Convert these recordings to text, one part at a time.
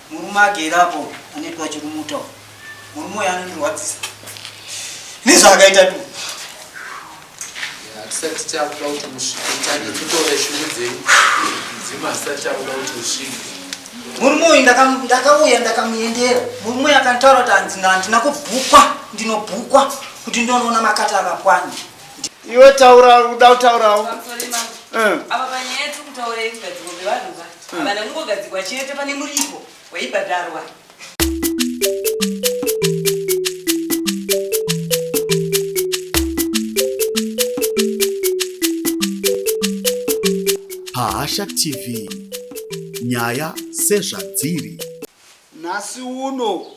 Murume agere apo anoitwa chirumuta uyu. Murume uyu anondirwadzisa nezvaakaita tu. Hatisati takuda kuti musvike tange totore shungu dzenyu mudzimu hatisati takuda kuti usvike. Murume uyu ndakauya ndakamuendera. Murume uyu akantaura kuti hanzi handina kubhukwa, ndinobhukwa kuti ndonoona makata akapwanya. Iwe taura uda kutaurawo. Pamusoro imambo. Eh. Apa panyaya yatiri kutaura yekugadzirwa kwevanhu ka. Havana kungogadzirwa chete pane muripo waibhadharwa. Pahasha TV, nyaya sezvadziri. Nhasi uno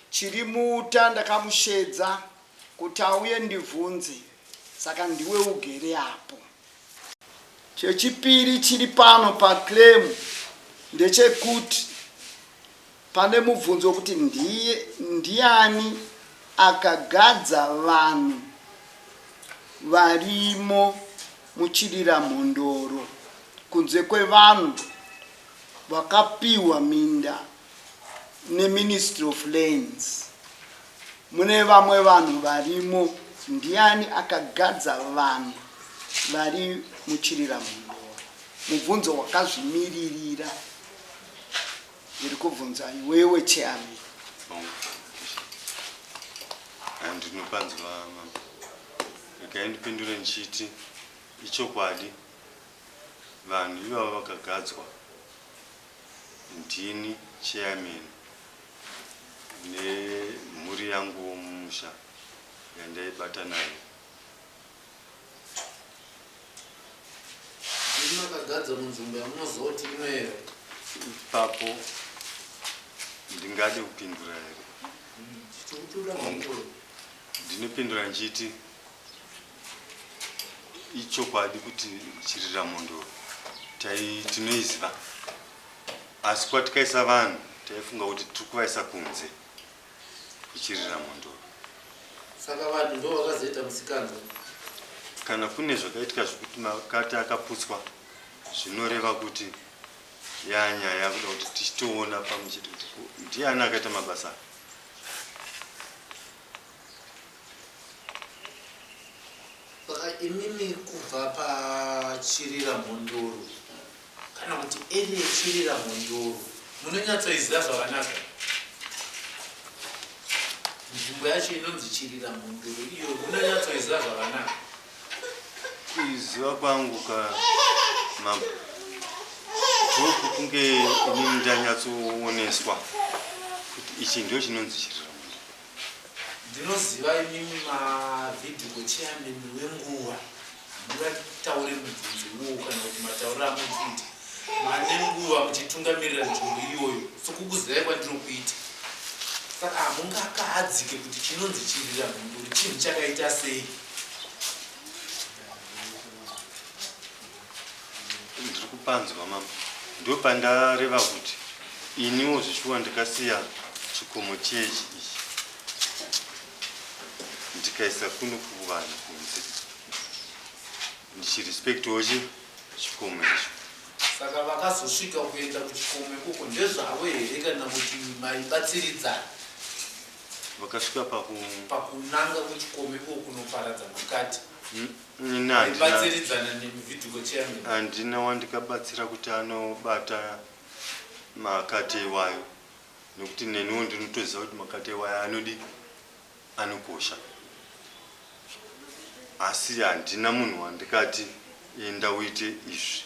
Chirimuta ndakamushedza kuti auye ndibvunze saka ndiwe ugere apo. Chechipiri chiri pano paclaim ndechekuti pane mubvunzo wekuti ndiye ndiani akagadza vanhu varimo muChiriramhondoro kunze kwevanhu vakapiwa minda neMinistry of Lands. Mune vamwe vanhu varimo, ndiani akagadza vanhu vari muChiriramhondoro? Mubvunzo wakazvimiririra. Ndiri kubvunza iwewe chairman. Ndinopanzwa mama. Regai ndipindure ndichiti ichokwadi vanhu ivava vakagadzwa Ndini chairman nemhuri yanguwo mumusha yandaibata nayo. Ndimi makagadzwa munzvimbo yamunoziva kuti inoera. Ipapo ndingade kupindura here? Tikutoda mhinduro. Ndinopindura ndichiti ichokwadi kuti Chiriramhondoro tinoiziva asi kwatikaisa vanhu taifunga kuti tiri kuvaisa kunze kweChiriramhondoro. Saka vanhu ndo vakazoita musikanzwa. Kana kune zvakaitika zvekuti makati akaputswa zvinoreva kuti yanyaya yakuda kuti tichitoona pamwe chete kuti ndiani akaita mabasa aya. Saka imimi kubva pachirira mhondoro kana kuti area yechirira mhondoro munonyatsoiziva zvakanaka nzvimbo yacho inonzi chirira mhondoro iyo munonyatsoiziva zvakanaka Kuiziva kwangu ka mambo ndoku kunge inini ndanyatsooneswa kuti ichi ndo chinonzi chirira mhondoro. Ndinoziva imimi mavidco chairman wenguva hamungataure mubvunzo iwowo kana kuti matauriro amukuita mane nguva muchitungamirira nzvimbo iyoyo sokukuzivai kwandinokuita saka hamungakahadzike kuti chinonzi chirira mhondoro chinhu chakaita sei Ndiri kupanzwa mama ndopandareva kuti iniwo zveshuwa ndakasiya chikomo chechi ichi ndikaisa kuno kuvanhu kunze ndichirespectawo chi chikomo icho. Saka vakazosvika kuenda kuchikomo ikoko ndezvavo here kana kuti maibatsiridzana? Vakasvika paku pakunanga kuchikomo ikoko kunoparadza makati. Ini handina Maibatsiridzana nemi Vidco chairman. Handina wandikabatsira kuti anobata makate iwayo nekuti neniwo ndinotoziva kuti makate iwayo anodi anokosha asi handina munhu wandikati enda uite izvi.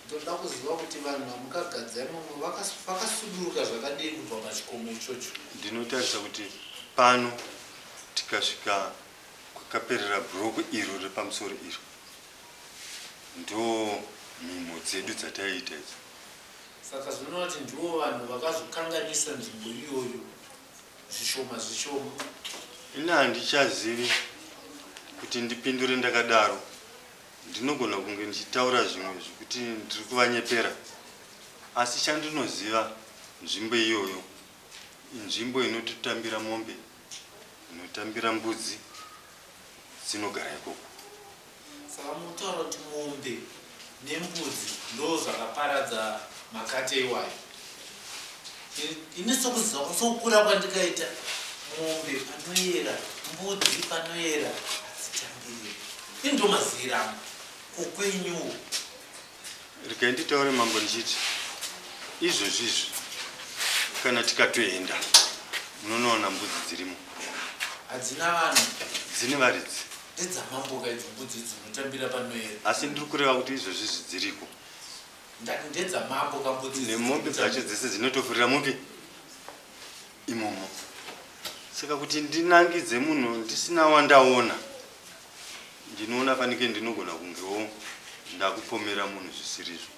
Ndoda kuziva kuti vanhu vamukagadza imomo vakasuduruka zvakadii kubva pachikomo ichocho. Ndinotarisa kuti pano tikasvika kwakaperera bhuroku iro repamusoro iro ndo mhimo dzedu dzataiita idzo. Saka zvinoreva kuti ndivo vanhu vakazokanganisa nzvimbo iyoyo zvishoma zvishoma. Ini handichazivi kuti ndipindure ndakadaro. Ndinogona kunge ndichitaura zvimwe zvekuti ndiri kuvanyepera asi chandinoziva nzvimbo iyoyo inzvimbo inototambira mombe, inotambira mbudzi dzinogara ikoko. Saka mukutaura kuti mombe nembudzi ndozvakaparadza. Makate iwayo. Ini sokuziva sokukura kwandikaita mombe panoyera, mbudzi panoyera hadzitambiri. Ini ndomaziviro angu. Kokwenyuwo. Regai nditaure mambo ndichiti izvozvi izvi kana tikatoenda munonoona mbudzi dzirimo. Hadzina vanhu. Dzine varidzi. Ndedzamamboka idzo mbudzi dzinotambira panoyera. Asi ndiri kureva kuti izvozvi izvi dziriko. Ndati ndedzamambo kambudzi. Nemombe dzacho dzese dzinotofurira mupi imomo. Saka kuti ndinangidze munhu ndisina wandaona ndinoona fanike ndinogona kungewo ndakupomera munhu zvisirizvo.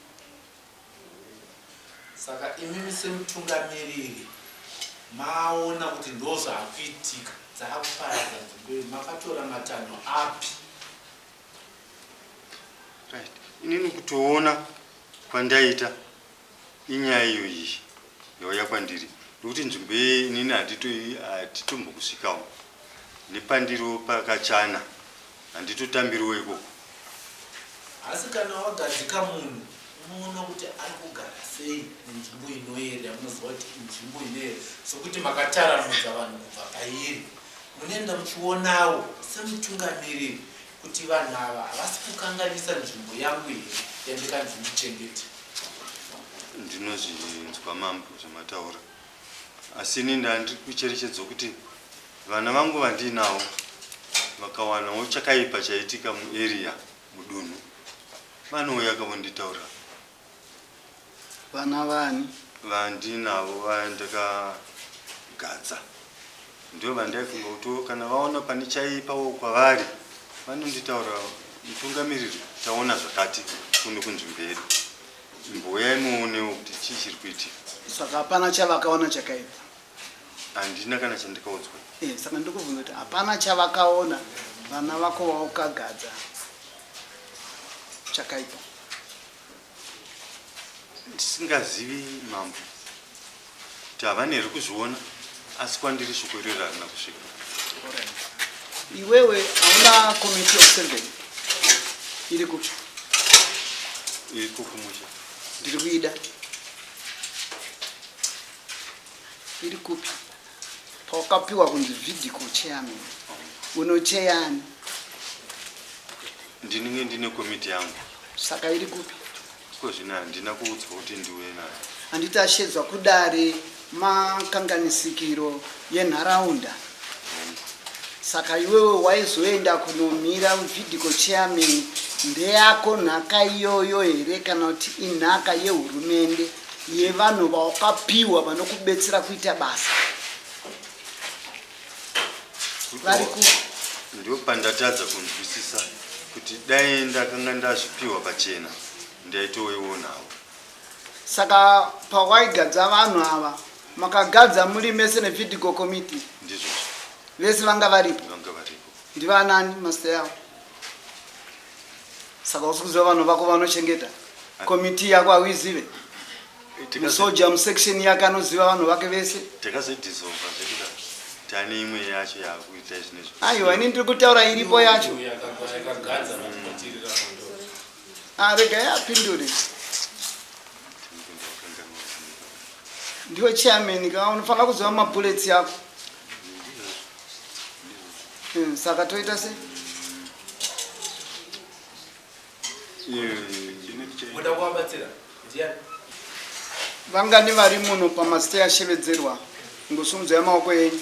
Saka imimi semutungamiriri maona kuti ndozvakuitika dzakuparadza nzvimbo iyo makatora matanho api? Right. Inini kutoona kwandaita inyaya iyoyi yauya kwandiri nokuti nzvimbo iye inini hatitombokusvikawo nepandiriwo pakachana handitotambiriwo ikoko. Asi kana wagadzika munhu unoona kuti ari kugara sei nenzvimbo inoyera yamunoziva kuti inzvimbo inoyera sokuti makataramudza vanhu kubva pairi munoenda muchionawo semutungamiriri kuti vanhu ava havasi kukanganisa nzvimbo yangu here yandikanzi ndichengete. Ndinozvinzwa mambo zvamataura asi ini ndandiri kucherechedza kuti vana vangu vandiinawo vakawanawo chakaipa chaitika muarea mudunhu vanouya kavonditaura. Vana vani? Vandinavo vandakagadza ndivo vandaifunga kuti kana vaona pane chaipawo kwavari vanonditaura mutungamiriri taona zvakati kuno kunzvimbo yedu imbouyai muonewo kuti chii chiri kuitika. Saka hapana chavakaona chakaipa? Handina kana chandikaudzwa. Eh, saka ndikubvunza kuti hapana chavakaona vana vako vaukagadza chakaipa? Ndisingazivi mambo kuti havana here kuzviona asi kwandiri shoko iroro harina kusvika. Iwewe hauna committee of seven iri kupi? Iri kukumusha. Ndiri kuida. Iri kupi? Pawakapiwa kunzi vidico chairman unocheyani? Ndinenge ndine komiti yangu. Saka iri kupi? Ko zvino handina kuudzwa kuti ndiuye nayo. Handiti ashedzwa kudare makanganisikiro yenharaunda. Saka iwewe waizoenda kunomira vidico chairman ndeyako nhaka iyoyo here kana kuti inhaka yehurumende yevanhu vawakapiwa vanokubetsera kuita basa? Vari kupi? Ndopandatadza kunzwisisa kuti dai ndakanga ndazvipiwa pachena ndaitoionawo. Saka pawaigadza vanhu ava makagadza muri mese nevidico committee? Ndizvozvo. Vese vanga varipo? Vanga varipo. Ndivanani mazita yavo? Saka usi kuziva vanhu vako vanochengeta komiti yako hauizive? Musoja musection yake anoziva vanhu vake vese. Takazodissolva zvekuda tane imwe yacho yakuita izvinezvi. Aiwa ini ndiri kutaura iripo yacho. Ah, regai apindure. Ndiwe chairman ka unofanira kuziva mabullets yako. Saka toita sei? Muda kuvabatsira ndiani? Vangani vari muno pamazita yashevedzerwa ngosumudzai maoko enyu.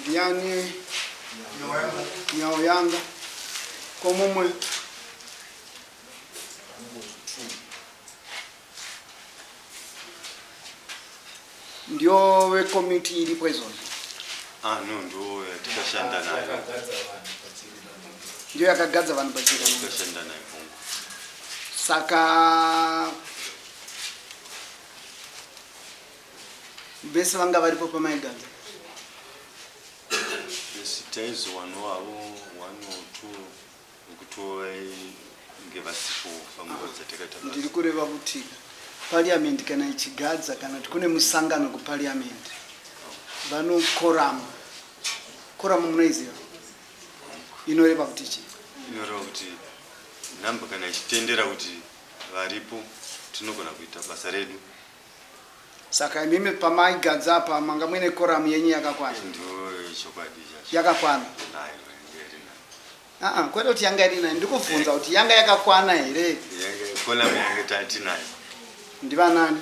Ndiani? Nyao yanga. Ko mumwe? Ndiyo vekomiti iripo izvozvo. Ah, no, ndo yatikashanda nayo. Ndiyo yakagadza vanhu pachira. Tikashanda nayo hongu. Saka vese vanga varipo pamaigadza. Vese taizowanawo havo one or two nekuti vainge vasipo panguva dzatakaita basa. Ndiri kureva kuti parliament kana ichigadza kana kuti kune musangano kuparliament vanokoramu. Koramu munoiziva? Inoreva kuti chii? Inoreva kuti nhamba kana ichitendera kuti varipo tinogona kuita basa redu. Saka imimi pamaigadza apa manga muine koramu yenyu yakakwana? Ndo chokwadi chacho. Yakakwana? Nayo yanga iri nayo. Aa, kwete kuti yanga iri nayo, ndikubvunza kuti yanga yakakwana here? Yanga koramu yanga tatinayo. Ndivanani?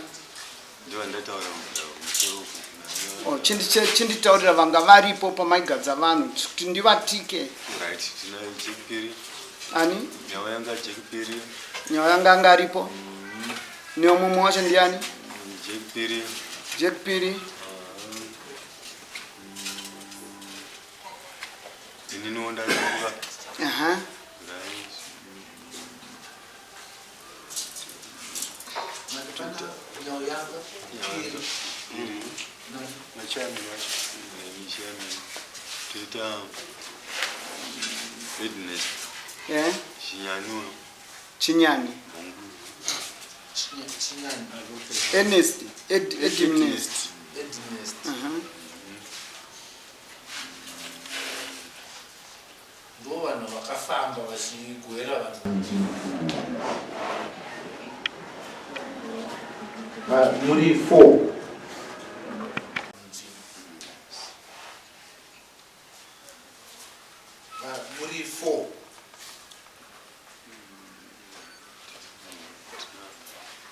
Ndiva ndataura musoro uku. Oh, chinditaurira vanga varipo pamaigadza vanhu kuti ndivatike. Right, tinayo chekupiri. Ani? Nyawa yanga chekupiri. Nyawa yanga anga aripo. Neumumwe wacho ndiani? Jekupiri. Jekupiri. Ininiwo ndakuva. Aha. Right. Piri. Nachairman wacho. Neni chairman. Toita Ednest. Eh? Chinyani. Chinyani. Ernest. Ednest. Aha. Ndo vanhu vakafamba vachigoera vanhu. Muri 4. Muri 4.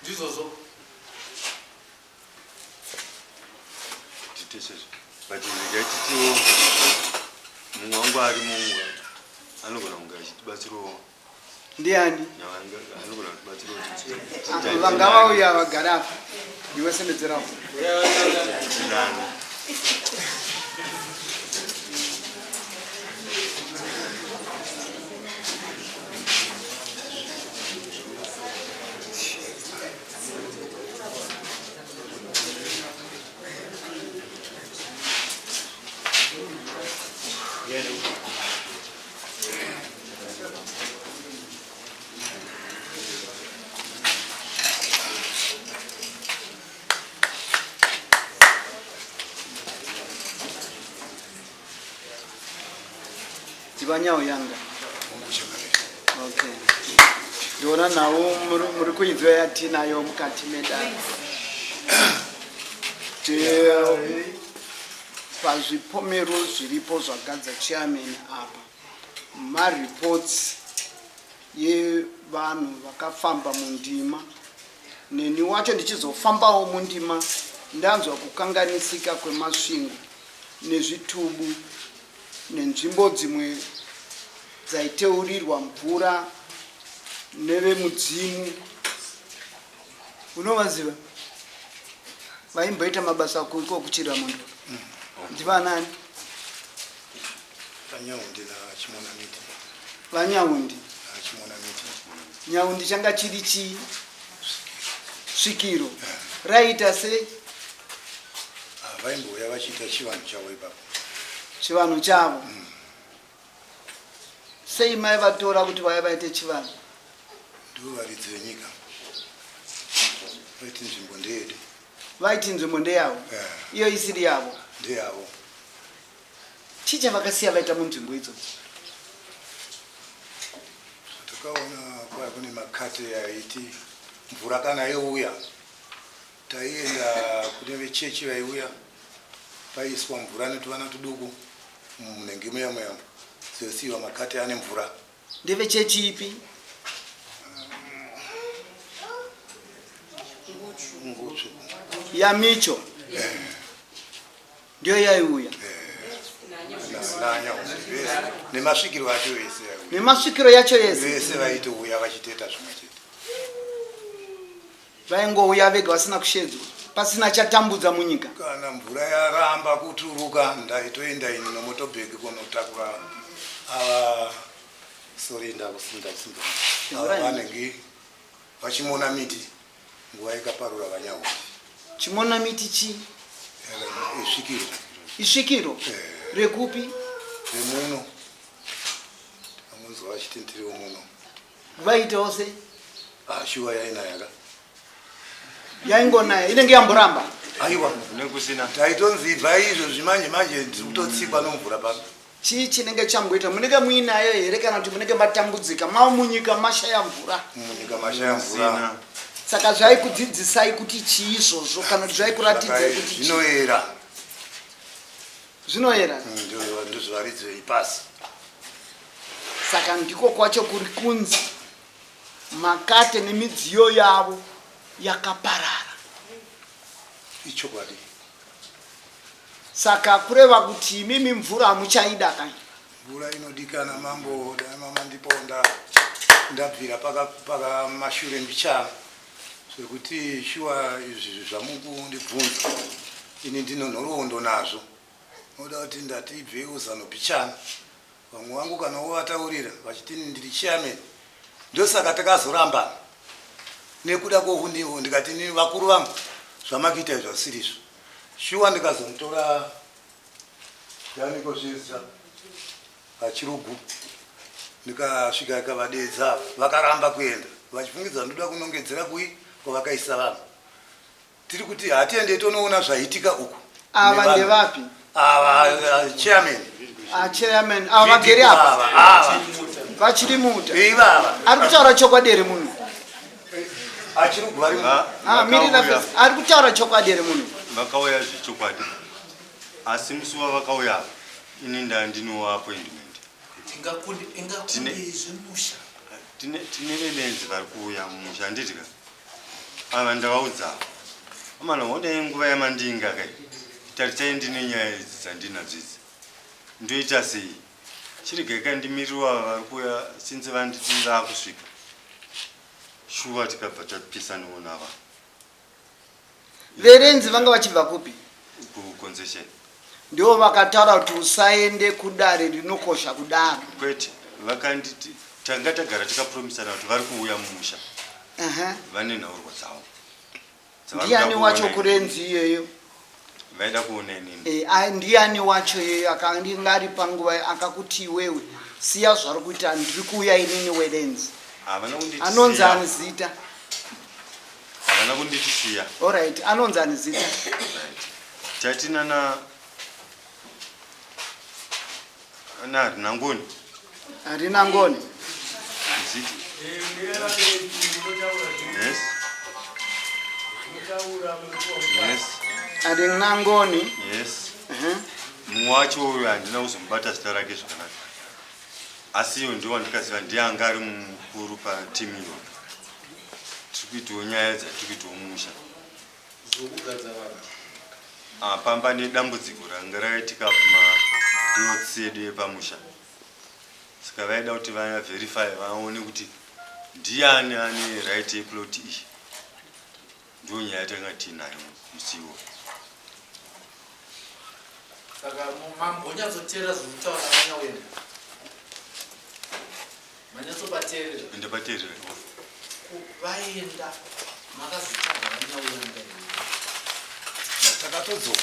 Ndizvozvo. Titesezvo. But regai titiwo mumwe wangu ari mumwe anogona kunge achitibatsirawo. Ndiani? Anogona kutibatsirawo. Vanga vauya vagara apa. Iwe sendedzerawo. Tinani. Dzivanyawo yanga. Okay. Ndiona nhau muri kuidzwa yatinayo mukati medare. Pazvipomero zviripo zvagadza chairman apa, mareports yevanhu vakafamba mundima, neni wacho ndichizofambawo mundima ndanzwa kukanganisika kwemasvingo nezvitubu nenzvimbo dzimwe dzaiteurirwa mvura nevemudzimu. Unovaziva vaimboita mabasa iko kuChiramondoro? Ndivanani? VaNyaundi naChimonamiti. VaNyaundi. NaChimonamiti. Nyaundi changa chiri chii? Svikiro. Raiita sei? Vaimbouya vachiita chivanhu chavo ipapo. Chivanhu chavo. Sei mai vatora kuti vaya vaite chivanhu? Ndivo varidzi venyika. Vaiti nzvimbo ndeyedu. Vaiti nzvimbo ndeyavo. Iyo isiri yavo. Ndeyavo. Chii chavakasiya vaita munzvimbo idzodzo? Takaona kwaya kune makate aiti mvura kana youya, taienda kune vechechi vaiuya, paiswa mvura netuvana tuduku munenge muya muya, dzosiyiwa makate ane mvura. Ndevechechi ipi? Ngutsvuku. Yamicho. Ndiyo yaiuya. Nemasvikiro acho ese. Nemasvikiro yacho yese. Vese vaitouya vachiteta zvimwe chete. Vaingouya vega vasina kushedzwa, pasina chatambudza munyika. Kana mvura yaramba kuturuka, ndaitoenda ini nomotobhegi kunotakura ava. Sorry, ndakusinda kusinda. Ava vanenge vachimona miti nguva ikaparura VaNyaundi. Chimona miti chii? Isvikiro. Isvikiro? Rekupi? Remuno. Amunzwa vachiti ndiriwo muno. Vaitawo sei? Shuwa yainaya ka. Yaingonaya, inenge yamboramba. Aiwa. Nekusina. Taitonzi ibva izvo zvimanje manje ndiri kutotsikwa nomvura pano. Chii chinenge chamboita? Munenge muinayo here kana kuti munenge matambudzika mava munyika mashaya mvura? Munyika mashaya mvura. Saka zvaikudzidzisai kuti chii izvozvo kana kuti zvaikuratidzai kuti chii? Zvinoera. Zvinoera. Ndozvivaridzo ipasi. Saka ndiko kwacho kuri kunzi makate nemidziyo yavo yakaparara. Ichokwadi. Saka kureva kuti imimi mvura hamuchaida kai? Mvura inodikana mambo, dai mama ndiponda ndabvira paka paka mashure mbichana zvekuti shuwa izvi zvamukundibvunza ini ndino nhoroondo nazvo noda kuti ndati ibvei zano bichana vamwe vangu kana wovataurira vachiti ndiri chairman ndosaka takazorambana nekuda kwohuniwo ndikati ini vakuru vangu zvamakuita izvi zvasirizvo Shuwa ndikazomutora yaniko zvezita vachirugu ndikasvika ikavadeedza vakaramba kuenda vachifungidza ndoda kunongedzera kui kwavakaisa vanhu tiri kuti hatiende tonoona zvaitika uku ava ndevapi ava eh, chairman ah, chairman ava vagere apa ava vachiri muta ivava ari kutaura chokwadi here munhu Ah, ari kutaura chokwadi here munhu vakauya zvechokwadi asi musi wavakauya ini ndandinowo appointment tine velenzi vari kuuya mumusha handiti ka ava ndavaudza amana honai nguva yamandinga kai tarisai ndine nyaya idzi dzandinadzo idzi ndoita sei Chiregai ka ndimiriro ava vari kuuya since vanditi vakusvika. Shuwa tikabva tapisanawo nava. Verenzi vanga vachibva kupi? Kuconcession. Ndivo vakataura kuti usaende kudare rinokosha kudaro. Kwete, vakanditi tanga tagara tikapromisana kuti vari kuuya mumusha. Uh -huh. Vane nhaurwa dzavo. Ndiani wacho kurenzi iyeyo? Vaida kuona inini. Eh, ndiani wacho iyeyo akanga ari panguva akakuti iwewe siya zvari kuita ndiri kuuya inini werenzi. Havana kunditi Anonzi ani zita? Havana kunditi siya. All right, anonzi ani zita? Right. Tati nana na Rinangoni. Rinangoni. Is it? Yes. Yes. Rinangoni. Yes. Mumwe wacho uyu handina kuzomubata zita rake zvakanaka. Asi iyo ndiwo wandikaziva ndiye anga ari mukuru patimu iyo. Tiri kuitawo nyaya dzatiri kuitawo mumusha. Zvokugadza vanhu. Ah, pamba nedambudziko ranga raitika kumaplots edu epamusha saka vaida kuti vaverify vaone kuti ndiani ane right yeplot iyi ndiyo nyaya yatanga tiinayo musi iwo Saka mambonyatsoteerera zvekutaura vanyawena. Manyatsobateerera. Ndabateerera. Vaenda makazotsvaga vanyawenda here? Takatodzoka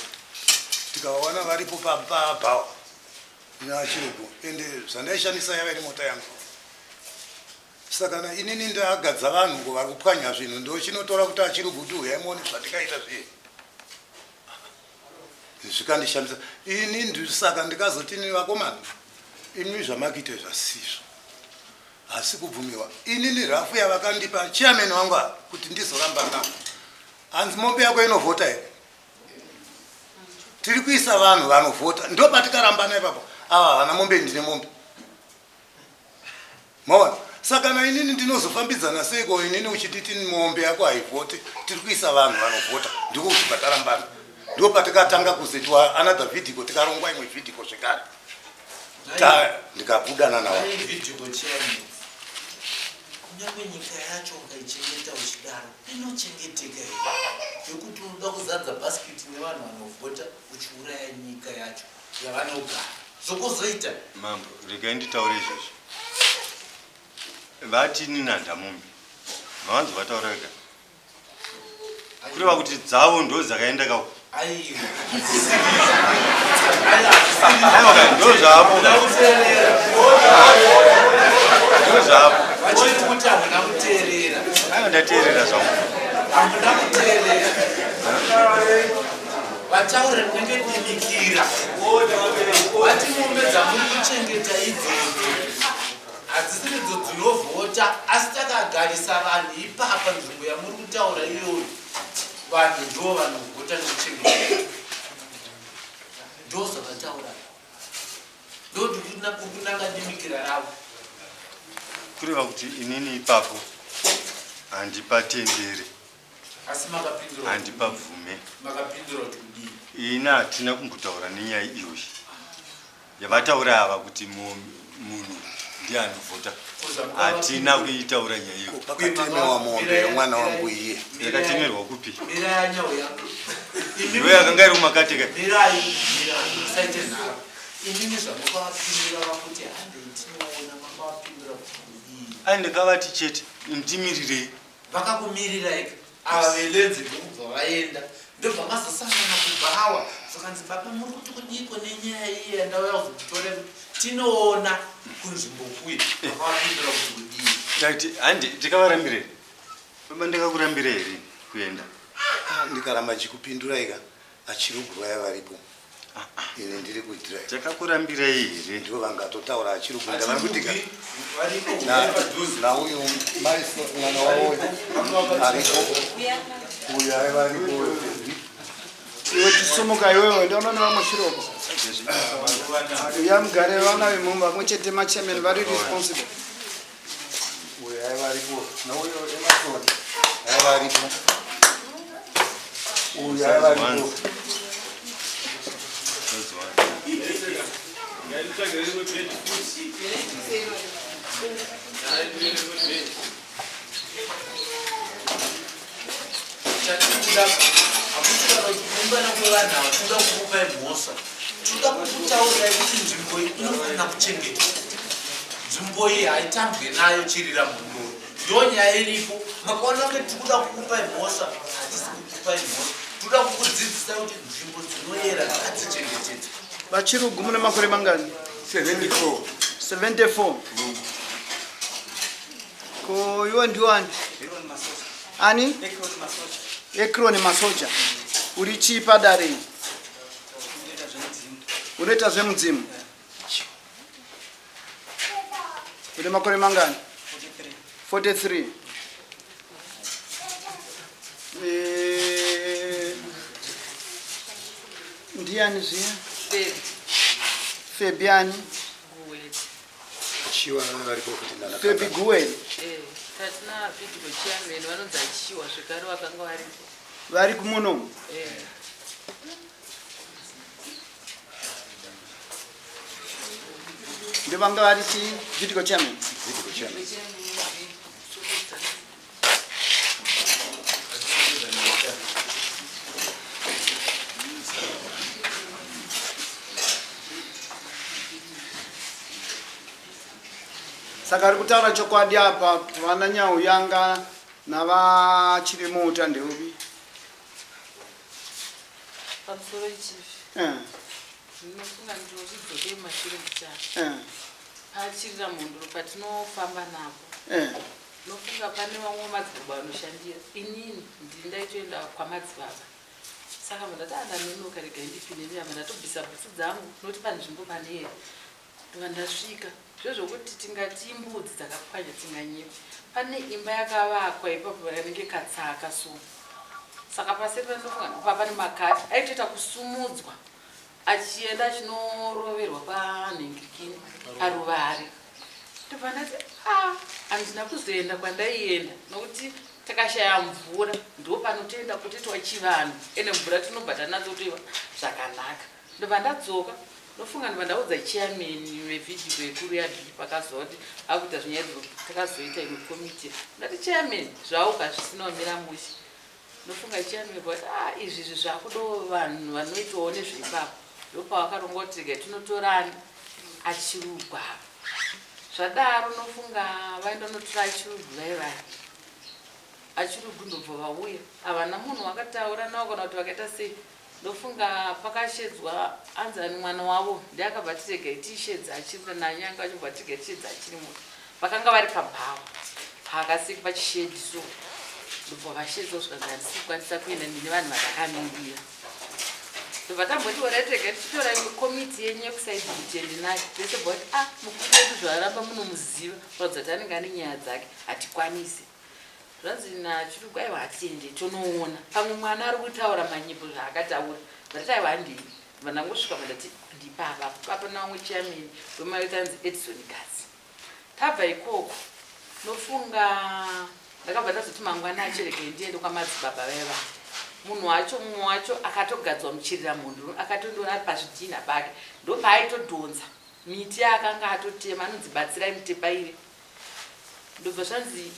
tikavawana varipo pabhawa nachirugu ende zvandaishandisa yava iri mota yangu saka na inini ndagadza vanhu ngo vari kupwanya zvinhu ndochinotora kuti achirugu kuti huyai muone zvatikaita zviye Zvikandishamisa ini ndisaka ndikazoti ini vakomana imi zvamakuita zvasizvo asi kubvumiwa ini nirafu yavakandipa chairman wangu ava kuti ndizoramba navo hanzi mombe yako inovhota here tiri kuisa vanhu vanovhota ndopatikarambana ipapo ava havana mombe ndine mombe Maona? Saka kana inini ndinozofambidzana seiko inini uchititi mombe yako haivhoti, tiri kuisa vanhu vanovhota, ndiko kuchibva tarambana. Ndipo patikatanga kuzoitwa another video tikarongwa imwe video zvekare. Ta ndikabudana nawo. Video chairman. Kunyange nyika yacho ukaichengeta uchidaro inochengeteka here? Yekuti unoda kuzadza basket nevanhu vanovhota uchiuraya nyika yacho yavanogara. Zvokuzoita. Mambo, regai nditaure izvozvo. Vati ini naNdamombe. Mavanzi vataura vega. Kureva kuti dzavo ndo dzakaenda kako. Aiwa. Aiwa ka ndo zvavo. Ndo zvavo. Vachiri kuti hamuna kuteerera. Aiwa ndateerera zvangu. Hamuna kuteerera. Vataura rinenge dimikira. Vati mombe dzamuri kuchengeta idzodzo hadzisiridzo dzinovhota, asi takagarisa vanhu ipapa nzvimbo yamuri kutaura iyoyo, vanhu ndivo vanovhota nekuchengeta. Ndozvavataura. Ndokunanga dimikira ravo. Kureva kuti inini ipapo handipatendere. Asi makapindura handipabvume. Makapindura kuti kudii? Ini hatina kumbotaura nenyaya iyoyi yavataura ava kuti munhu ndiye anovhota. Hatina kuitaura nyaya iyo. Pakatemewa mombe yemwana wangu iye. Yakatemerwa kupi? Mirai nyau yangu. Ndiyo yakanga iri mumakateka. Mirai, mirai, musaite nharo. Inini zvamukavapindura vakuti handei tinoona makavapindura kuti kudii? Ai ndakavati chete ndimirirei. Vakakumirirai ava velenzi ndokubva vaenda ndobva mazosangana kubhawa zvakanzi baba muri kuti kudiiko nenyaya iye yandauya kuzokutora kuti tinoona kunzvimbo kuye vakavapindura kuti kudii? Ndakati handi ndikavarambire baba ndakakurambira here kuenda? Ndikaramba ndichikupindurai ka achirugu vaya varipo ini ndiri kudrive. Takakurambirai here? Ndivo vangatotaura achirugu ndava kuti ka nauyu mai mwana wavo aripo uyu aiva aripo. Iwe chisumuka iwewe ndaona nevamwe shiroko. Uya mugare vana vemumba vamwe chete machairman vari responsible. Uyu aiva aripo nauyu Emerson aiva aripo. Uyu aiva aripo. Chatikuda hakusi kana kuti kuungana kwevanhu ava tinoda kukupai mhosva, tinoda kukutaurirai kuti nzvimbo iyi inofanira kuchengetwa. Nzvimbo iyi haitambwe nayo chirira mhondoro. Ndo nyaya iripo. Makaona kunge tikuda kukupai mhosva, hatisi kukupai mhosva. Tinoda kukudzidzisai kuti nzvimbo dzinoyera ngadzichengetedzwe. VaChirugu mune makore mangani? 74. 74. Ko iwe ndiwani? Ani? Ekron Masoja. Uri chii padare? Unoita zvemudzimu? Une makore mangani? 43. Ndiani zviya? Febiani. Achiwa varipo kuti ndana. Febi Guweli. Tatina video chairman vanonzi Achiwa zvekare vakanga varipo. Vari kumuno. Ndovanga vari chi video chairman. Video chairman. Saka ari kutaura chokwadi apa vana Nyauyanga navaChirimuta ndeupi? Pamusoro chief. Ndinofunga ndinochidzokei mumashure mbichana. Pachirira mhondoro patinofamba napo. Ndinofunga pane vamwe madzibaba vanoshandira. Inini ndini ndaitoenda kwamadzibaba. Saka ndati andanonoka regai ndipinde ndiyamba ndatobvisa bhutsu dzangu noti panzvimbo pane here. Ndobva ndasvika. Zvo zvokuti tingati imbudzi dzakapwanya tinganyepa. Pane imba yakavakwa ipapo yanenge katsaka so. Saka paseri pandofunga pa pane makati aitoita kusumudzwa achienda achinoroverwa panhingirikini paruvare. Ndobva ndati ah handina kuzoenda kwandaienda nokuti takashaya mvura ndo panotoenda kutoitwa chivanhu ende mvura tinobva tanatsotoiwa zvakanaka. Ndobva ndadzoka ndofunga ndobva ndaudza chairman vevidhiko yekuru yaB pakazoa kuti akuita zvinyaya takazoita imwe komiti. Ndati chairman zvauka zvisina kumira mushe. Ndofunga chairman vakati ah izvi izvi zvakudawo vanhu vanoitawo nezveipapo. Ndopavakaronga kuti regai tinotorani achirugwa apa. Zvadaro ndofunga vaenda kunotora achirugu vai vai. Achirugu ndobva vauya. Havana munhu wakataura navo kana kuti vakaita sei. Ndofunga pakashedzwa anzi ani mwana wavo ndiye akabva ati regai tishedze achiri nanyanga achibva ati regai tishedze achiri munhu. Vakanga vari pabhawa paakasiki pachishedhi so ndobva vashedzwa zvikanzi handisi kukwanisa kuenda ndine vanhu vandakamirira. Ndobva tamboti orai rega tichitora komiti yenyu yekusaidi mutende nayo tese bva kuti ah mukuru wedu zvaaramba munomuziva kuratidza kuti anenge ane nyaya dzake hatikwanisi. Zvanzi naChirugu aiwa hatiende tonoona pamwe mwana ari kutaura manyepo zvaakataura. Ndati aiwa handei. Ndobva ndangosvika bva ndati ndipapa apa papa navamwe chairman wemaita anzi Edison Gatsi. Tabva ikoko nofunga ndakabva ndazoti mangwana acho regai ndiende kwamadzibaba vaya vaya. Munhu wacho mumwe wacho akatogadzwa muchiriramhondoro akatondiona ari pazvidhinha pake ndopaaitodhonza miti yaakanga atotema anonzi Batsirai Mutepaire. Ndobva zvanzi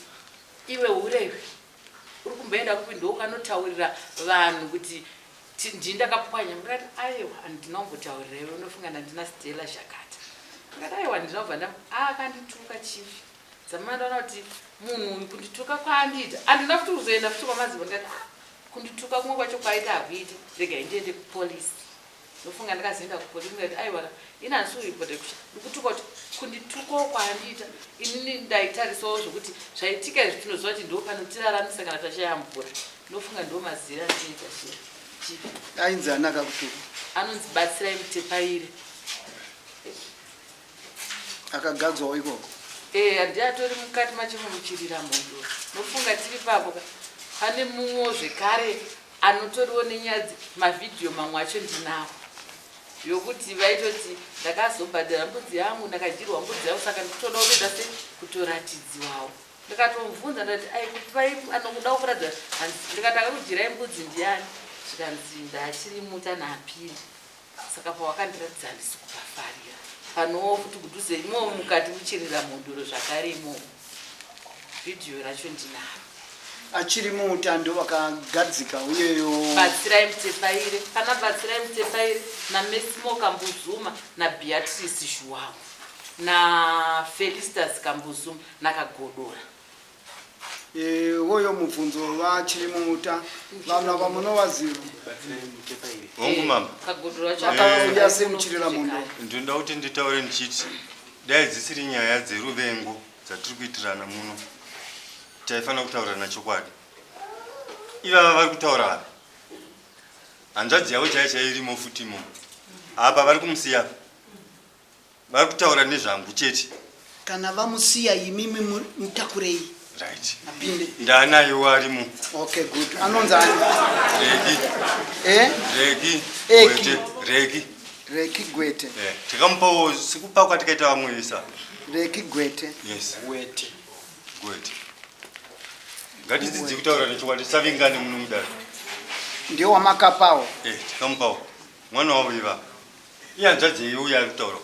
iwe hure iwe uri kumboenda kupi ndokanotaurira vanhu kuti ndini ndakapwanya ndikati aiwa handina kumbotaurira iwe unofunga ndandina Stella Zhakata ndikati aiwa handina kubva nda akandituka chief dzamana ndaona kuti munhu uyu kundituka kwaandiita handina futi kuzoenda futi kwamazivo ndikati ah, kundituka kumwe kwacho kwaita hakuiti regai ndiende kupolice ndofunga ndakazoenda kupolice ndikati aiwa ini handisi kuripota kusha ndikutuka kuti kunditukawo kwaandiita inini ndaitarisawo zvokuti zvaitika izvi tinoziva kuti ndo panotiraramisa kana tashaya mvura ndofunga ndo mazira andinoita chiya chipi Ainzi ani akakutuka? Anonzi Batsirai Mutepaire. Akagadzwawo ikoko? Eh, ndiye atori mukati machimo muchirira mhondoro. Ndofunga tiri papo ka. Pane mumwewo zvekare anotoriwo nenyaya mavhidhiyo mamwe acho ndinawo yokuti vaitoti ndakazobhadhara mbudzi yangu ndakadyirwa mbudzi yangu saka ndikutoda kutoita se kutoratidziwawo ndikatomubvunza ndati aikupai anokuda kukuratidza hanzi ndikati akakudyirai mbudzi ndiani zvikanzi ndachiri mutanhapiri saka pawakandiratidza handisi kupafarira panowo futi kudhuze imomo mukati muchirira mhondoro zvakare imomo vhidhiyo racho ndinaro Achiri muutando vakagadzika uyeyo. Batsirai Mutepaire, pana Batsirai Mutepaire naMesimo Kambuzuma naBeatrice Zhuwawo naFelistas Kambuzuma naKagodora. Eh, woyo mubvunzo vachiri muuta vanhu ava munovaziva. Hongu mama. Kagodora wacho Vakauya semuchirira mundo. Ndinoda kuti nditaure ndichiti dai dzisiri nyaya dzeruvengo dzatiri kuitirana muno taifanira kutaurirana chokwadi ivava vari kutaura ava hanzvadzi yavo chaiyo chaiyo irimo futi imomo apa vari kumusiya apa vari kutaura nezvangu chete kana vamusiya imimi mutakurei right apinde ndaanayewo arimo okay good anonzi ani reki eh? reki Eki. gwete reki reki gwete eh, tikamupawo sekupa kwatikaita vamwe vese reki gwete yes gwete Gwete. Ngatidzidze kutaura nechokwadi tisavingane muno mudare. Ndiye wamakapawo? Eh, tikamupawo. Mwana wavo iva. Iye hanzvadzi yeiyo uye ari kutaura.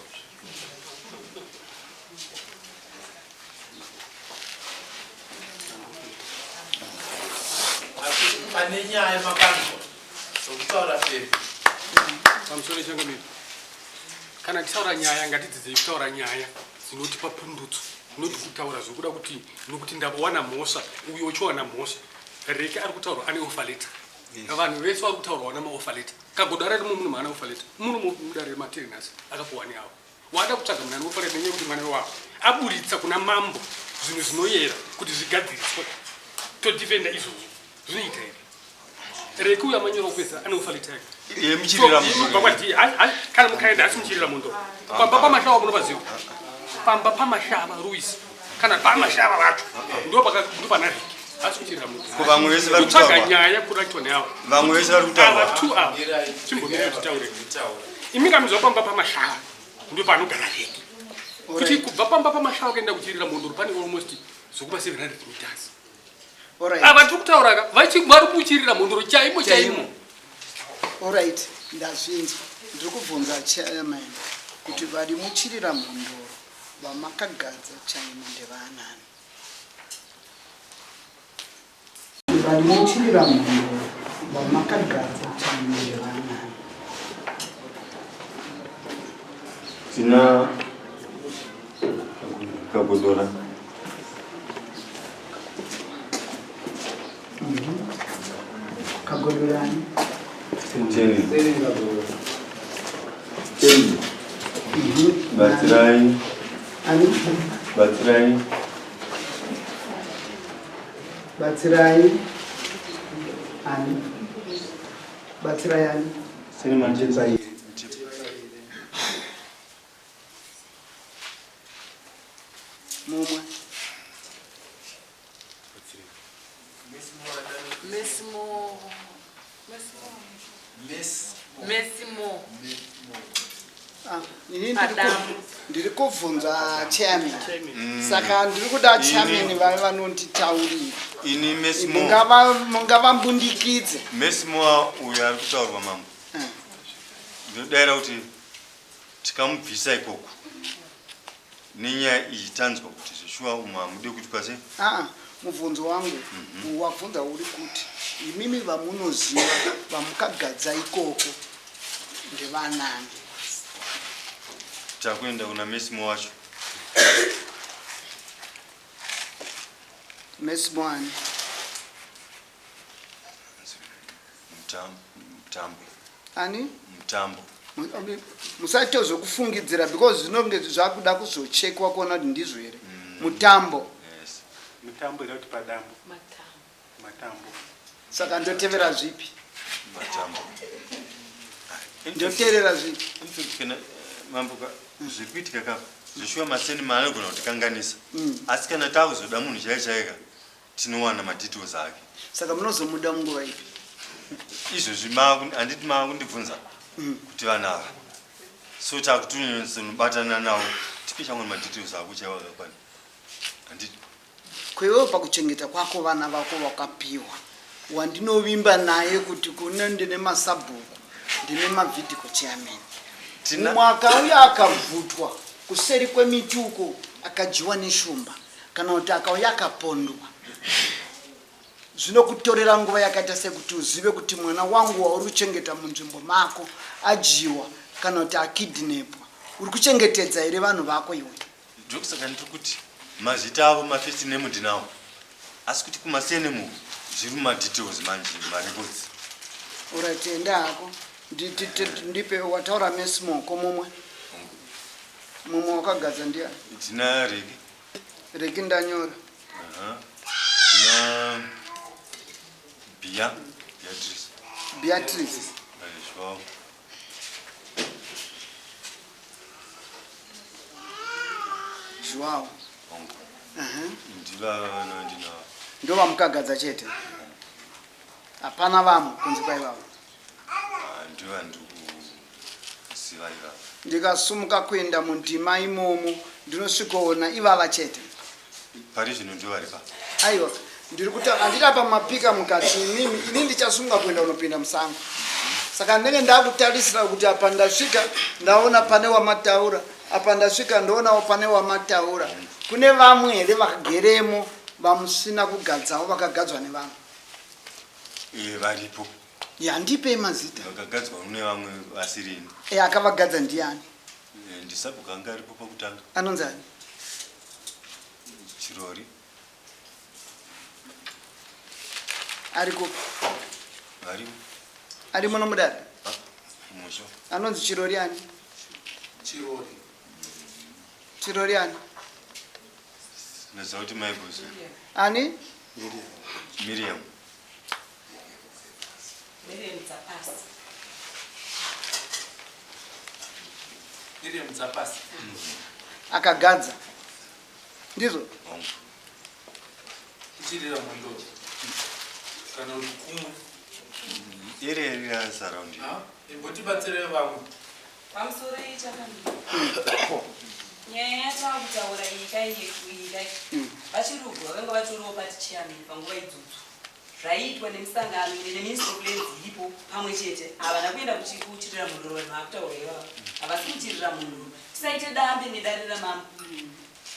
Asi pane nyaya mapanzwa zvokutaura feri. Pamusoro changamire. Kana tichitaura nyaya ngatidzidzei kutaura nyaya dzinotipa pundutso not kutaura zvekuda kuti nokuti ndawana mhosva uyo uchiwana mhosva reke ari kutaurwa ane offer letter vanhu vese vari kutaurwa wana maoffer letter kagodo ari muno munhu ana offer letter muno mudare rematiri nhasi akapuwa neavo wada kutsvaga munhu ane offer letter nenyaya yekuti mwana wavo aburitsa kuna mambo zvinhu zvinoyera kuti zvigadziriswe todefenda izvozvo zvinoita here reki uyo amanyora kupedza ane offer letter yake Yemuchirira So, mundo. inobva kwa D. Kana mukaenda asi muchirira mundo. Pamba pamashava munopaziva. Pamba pamashava Ruiz. Kana pamashava vacho. Ndo paka ndo pana Reki. Asi muchirira mundo. Ko vamwe vese vari Kutsvaga kutaurwa? nyaya kuraitwa neavo. Vamwe vese vari kutaurwa? Ava two ava. Chimbomira titaure. Imi kamizwa pamba pamashava. Ndo panogara Reki. Kuti kubva pamba pamashava kuenda kuchirira mundo pane almost zvokuba 700 meters. Ava tiri kutaura ka vari kuchirira mhondoro chaimo chaimo. Alright, ndazvinzwa. Ndiri kubvunza chairman kuti vari muchirira mhondoro vamakagadza chaimo ndevaanani? Vari muchirira mhondoro vamakagadza chaimo ndevaanani? Tina Kagodora. Kagodorani. Teni. Teni. Batsirai. Ani? Batsirai. Batsirai. Ani? Batsirai ani? Mumwe. Mesmo. Mesmo. Ah, ini ndiri kubvunza chairman saka ndiri kuda chairman vave vanonditaurira. Ini Mesmo. Mungavambundikidze. Mesmo uyo ari kutaurwa mambo. Ndinodaira kuti tikamubvisa ikoko nenyaya iyi tanzwa kuti zveshuwa umwe hamude kuti kwase. Aa, mubvunzo wangu wabvunza uri kuti imimi vamunoziva vamukagadza ikoko ndevanani? Takuenda kuna Mesmo wacho. Mesmo ani? Mutambo. Ani? Mutambo. Musaite zvekufungidzira because zvinonge zvakuda kuzochekwa kuona kuti ndizvo here. Mutambo. Yes. Mutambo ida kuti padambo. Matambo. Saka ndotevera zvipi? Matambo. Ndoteerera zvipi? In fact, kana mambo zviri kuitika kapa zveshuwa maseni maanogona kutikanganisa. Asi kana takuzoda munhu chaiye chaiye tinowana madetails ake. Saka munozomuda munguva ipi? Izvozvi handiti maakundibvunza kuti vanhu ava so takutonyobatana navo tipe chamwe madetails ako chaiwo akakwana. Handiti? Kwewewo pakuchengeta kwako vana vako wakapiwa wandinovimba naye kuti kune ndine masabhuku ndine mavhidhiko chairman. Mumwe akauya akabvutwa kuseri kwemiti uko akadyiwa neshumba kana kuti akauya akapondwa. Zvinokutorera nguva yakaita sekuti uzive kuti mwana wangu wauri kuchengeta munzvimbo mako adyiwa kana kuti akidnepwa. Uri kuchengetedza here vanhu vako iwe? Ndokusaka ndiri kuti mazita avo mafirst name ndinawo asi kuti kumasenemu zviri mumadetails manje marecords. Alright, enda hako. Ndipe wataura Mesmo ko mumwe. Mumwe wakagadza ndiani? Tina Reki. Reki ndanyora. Tina Bia, Beatrice. Beatrice. Joao. Joao. Ndiva vana ndinavo. Ndovamukagadza chete. Hapana vamwe kunze kwaivavo. Ndiva ndikuziva ivavo. Ndikasumuka kuenda mundima imomo ndinosvikoona ivava chete. Pari zvino ndivo vari pa. Aiwa, ndiri kuti handiti apa mapika mukati inini ini ndichasunga kuenda kunopinda musango. Saka ndinenge ndakutarisira kuti apa ndasvika ndaona pane wamataura, apa ndasvika ndoonawo pane wamataura. Kune vamwe here vageremo vamusina kugadzawo vakagadzwa nevamwe? Varipo. Ya, ndipei mazita. Vakagadzwa kune vamwe vasiri ini. Akavagadza ndiani? Ndisabhuku anga aripo pakutanga. Anonzi ani? Chirori. Ariko? Varimo. Ari muno mudare? Musho. Anonzi Chirori ani? Chirori. Chirori ani? Ndaziva kuti Maibuzi. Ani? Miriam. Miriam Dzapasi. Miriam Dzapasi. Akagadza. Ndizvo? Kuchirira mhondoro. Kana kuti kumwe. Iri iri surrounding. Imbotibatsire vamwe. Pamusoro ichakamira. Nyaya yatakutaura iyi kai iyi kai. Vachirugwa vanga vatoriwo party chairman panguva idzodzo. Zvaiitwa nemisangano neministry of lands iripo pamwe chete. Havana kuenda kuchirira mhondoro vanhu vakutaura ivava. Havasi kuchirira mhondoro. Tisaite dambe nedare ramambo.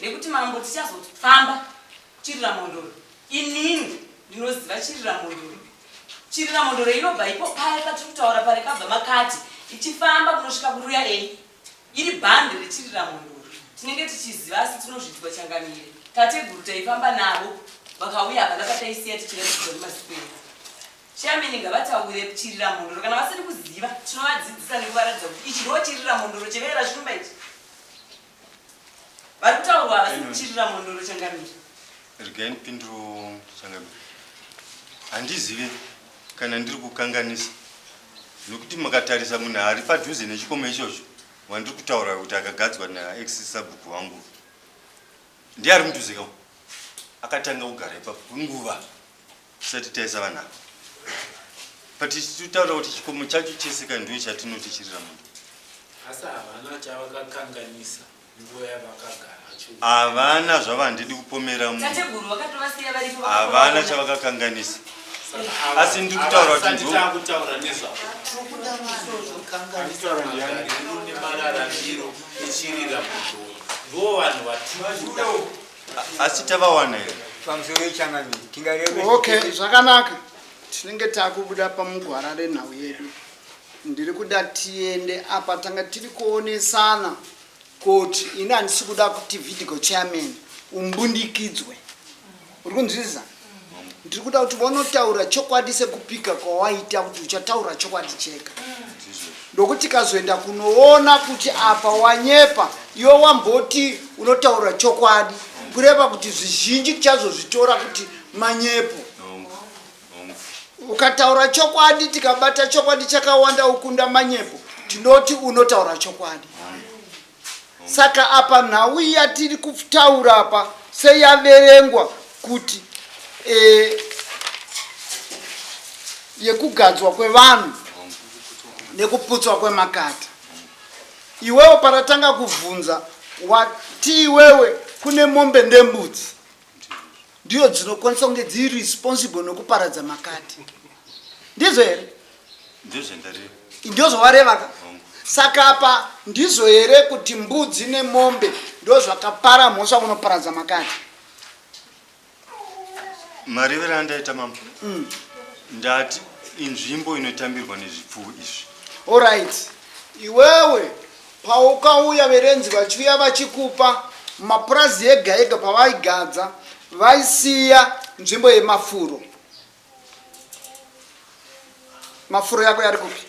Nekuti mambo tichazofamba chirira mhondoro. Inini ndinoziva chirira mhondoro. Chirira mhondoro inobva ipo paya patiri kutaura pare kabva makati ichifamba kunosvika kuruya ei. Iri bhande rechirira mhondoro. Tinenge tichiziva asi tinozvidzwa changamire. Tateguru taifamba navo vakauya hapana pataisiya tichiratidzwa nemaziko edu. Chairman ngavataure chirira mhondoro kana vasiri kuziva tinovadzidzisa nekuvaratidza kuti ichi ndo chirira mhondoro chevera shumba ichi. Vari kutaurwa havasi kuchirira mhondoro changamire. Regai ndipinduro changamire. Handizive kana ndiri kukanganisa. Nokuti mukatarisa munhu ari padhuze nechikomo ichocho wandiri kutaura kuti akagadzwa naex sabhuku wangu ndiye ari mudhuze ka akatanga kugara ipapo kwenguva tisati taisa vanhu ava but tichitaura kuti chikomo chacho chese ka ndiyo chatinoti chirira munhu. Asi havana chavakakanganisa nguva yavakagara. Havana zvavo handidi kupomera munhu. Tateguru vakatovasiya varipo Havana chavakakanganisa. Asi ndiri kutaura kuti ndo takutaura nezvavo. Magariro nemararamiro echirira mundoro ndo vanhu vatikuda. Asi tavawana here? Pamusoro yechangamire tingareve. Okay, zvakanaka. Tinenge takubuda pamugwara renhau yedu. Ndiri kuda tiende apa tanga tiri kuonesana kuti ini handisi kuda kuti video chairman umbundikidzwe. Uri kunzwisisa? Ndiri kuda kuti vonotaura chokwadi sekupika kwawaita kuti uchataura chokwadi chega. Ndokuti tikazoenda kunoona kuti apa wanyepa iwe wamboti unotaura chokwadi kureva kuti zvizhinji tichazozvitora kuti manyepo. Ukataura chokwadi tikabata chokwadi chakawanda ukunda manyepo tinoti unotaura chokwadi. Saka apa nhau yatiri kutaura apa seyaverengwa kuti e, yekugadzwa kwevanhu nekuputswa kwemakata. Iwewe paratanga kuvhunza wati iwewe kune mombe ndembudzi ndiyo dzinokwanisa kunge dziri responsible nekuparadza makati ndizvo here ndizvo zvawarevaka saka apa ndizvo here kuti mbudzi nemombe ndo zvakapara mhosva kunoparadza makati marevero andaita mambo mm. ndati inzvimbo inotambirwa nezvipfuwo izvi orit iwewe Paukauya verenzi vachiuya vachikupa mapurazi ega ega pavaigadza vaisiya nzvimbo yemafuro. Mafuro yako yari kupi?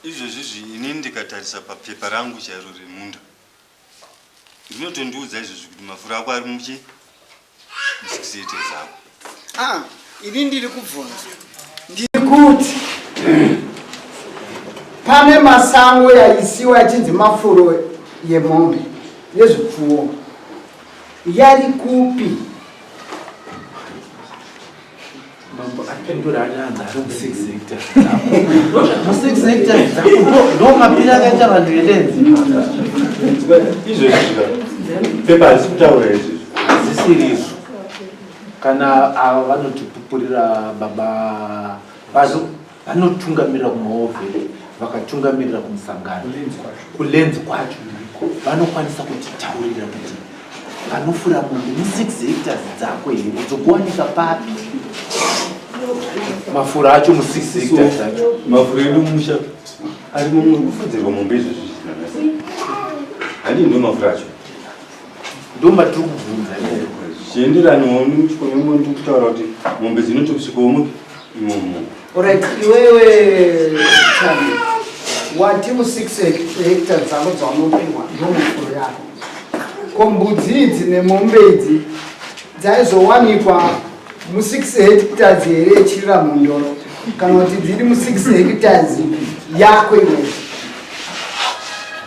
Izvezvi izvi inini ndikatarisa papepa rangu chairo remunda rinotondiudza izvezvi kuti mafuro ako ari muchi mu6 hectares ako. Ah, ini ndiri kubvunza ndiri kuti pane masango yaisiwa yachinzi mafuro yemombe yezvipfuwo yari kupi? Mambo apindura ananzi ari mu six hectares. Mu six hectares ndo mapira akaita vanhu velenzi. Izvezvi pepa harisi kutaura izvezvi. Hazvisiri izvo. Kana ava vanotipupurira baba vanotungamirira kumaovheri vakatungamirira kumusangano kulenzi kwacho vanokwanisa kutitaurira kuti panofura mombe musix hectares dzako here dzokuwanika papi mafura acho musix hectares acho mafura edu musha ari mumwe kufudzirwa mombe izvozvi handii ndo mafura acho ndo matiri kubvunza zvichienderanawo nemuchikomo ndiri kutaura kuti mombe dzinotosvikawo mupi imomo Alright, iwewe Chani, wati mu 6 hectare dzako dzaunopiwa ndomufuro yako. Ko mbudzi idzi nemombe idzi dzaizowanikwa mu 6 hectares here yechirira mhondoro kana kuti dziri mu 6 hectares yako iwewe?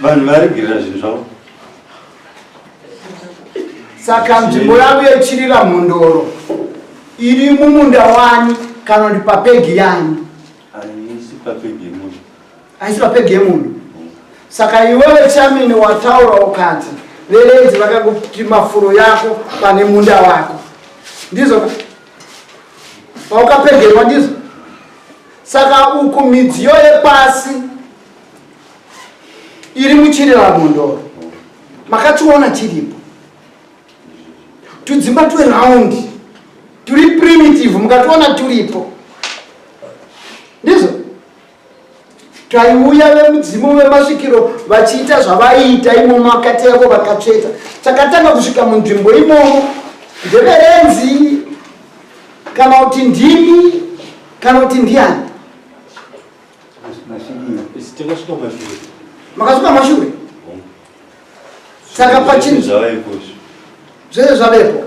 Vanhu varegerera zvinhu zvavo. Saka nzvimbo yako yechirira mhondoro iri mumunda wani kana kuti papegi yani? Haisi papegi yemunhu. Haisi papegi yemunhu. Saka iwewe chamini wataura ukati verenzi vakakuti mafuro yako pane munda wako. Ndizvo paukapegerwa ndizvo. Saka uku midziyo yepasi iri muchiriramhondoro makachiona chiripo tudzimba tweraundi turi primitive mukationa turipo ndizvo taiuya vemudzimu vemasvikiro vachiita zvavaiita imomo akati yavo vakatsveta takatanga kusvika munzvimbo imomo ndeverenzi kana kuti ndimi kana kuti ndiani Makasvika mashure. Saka pachinhu zvavaiko zvese zvavepo.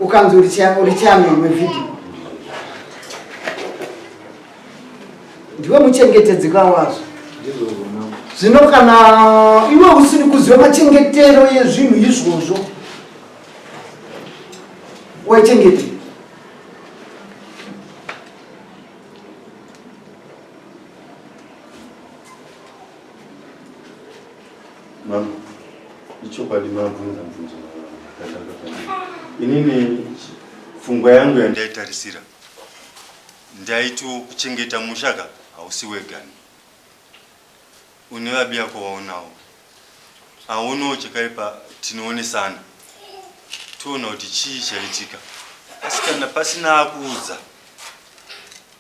Ukanzi uri chairman wevideo. Ndiwe muchengetedzi ka wazvo. Zvino kana iwe usiri kuziva machengetero ezvinhu izvozvo, waichengete. Mama, ichokwadi mabvunza mubvunzo wakanaka kwandiri. Inini pfungwa yangu yandaitarisira ndaiti kuchengeta musha ka hausi wegani. Une vabiyako waunawo. Aunawo chakaipa tinoonesana. Toona kuti chii chaitika. Asi kana pasina akuudza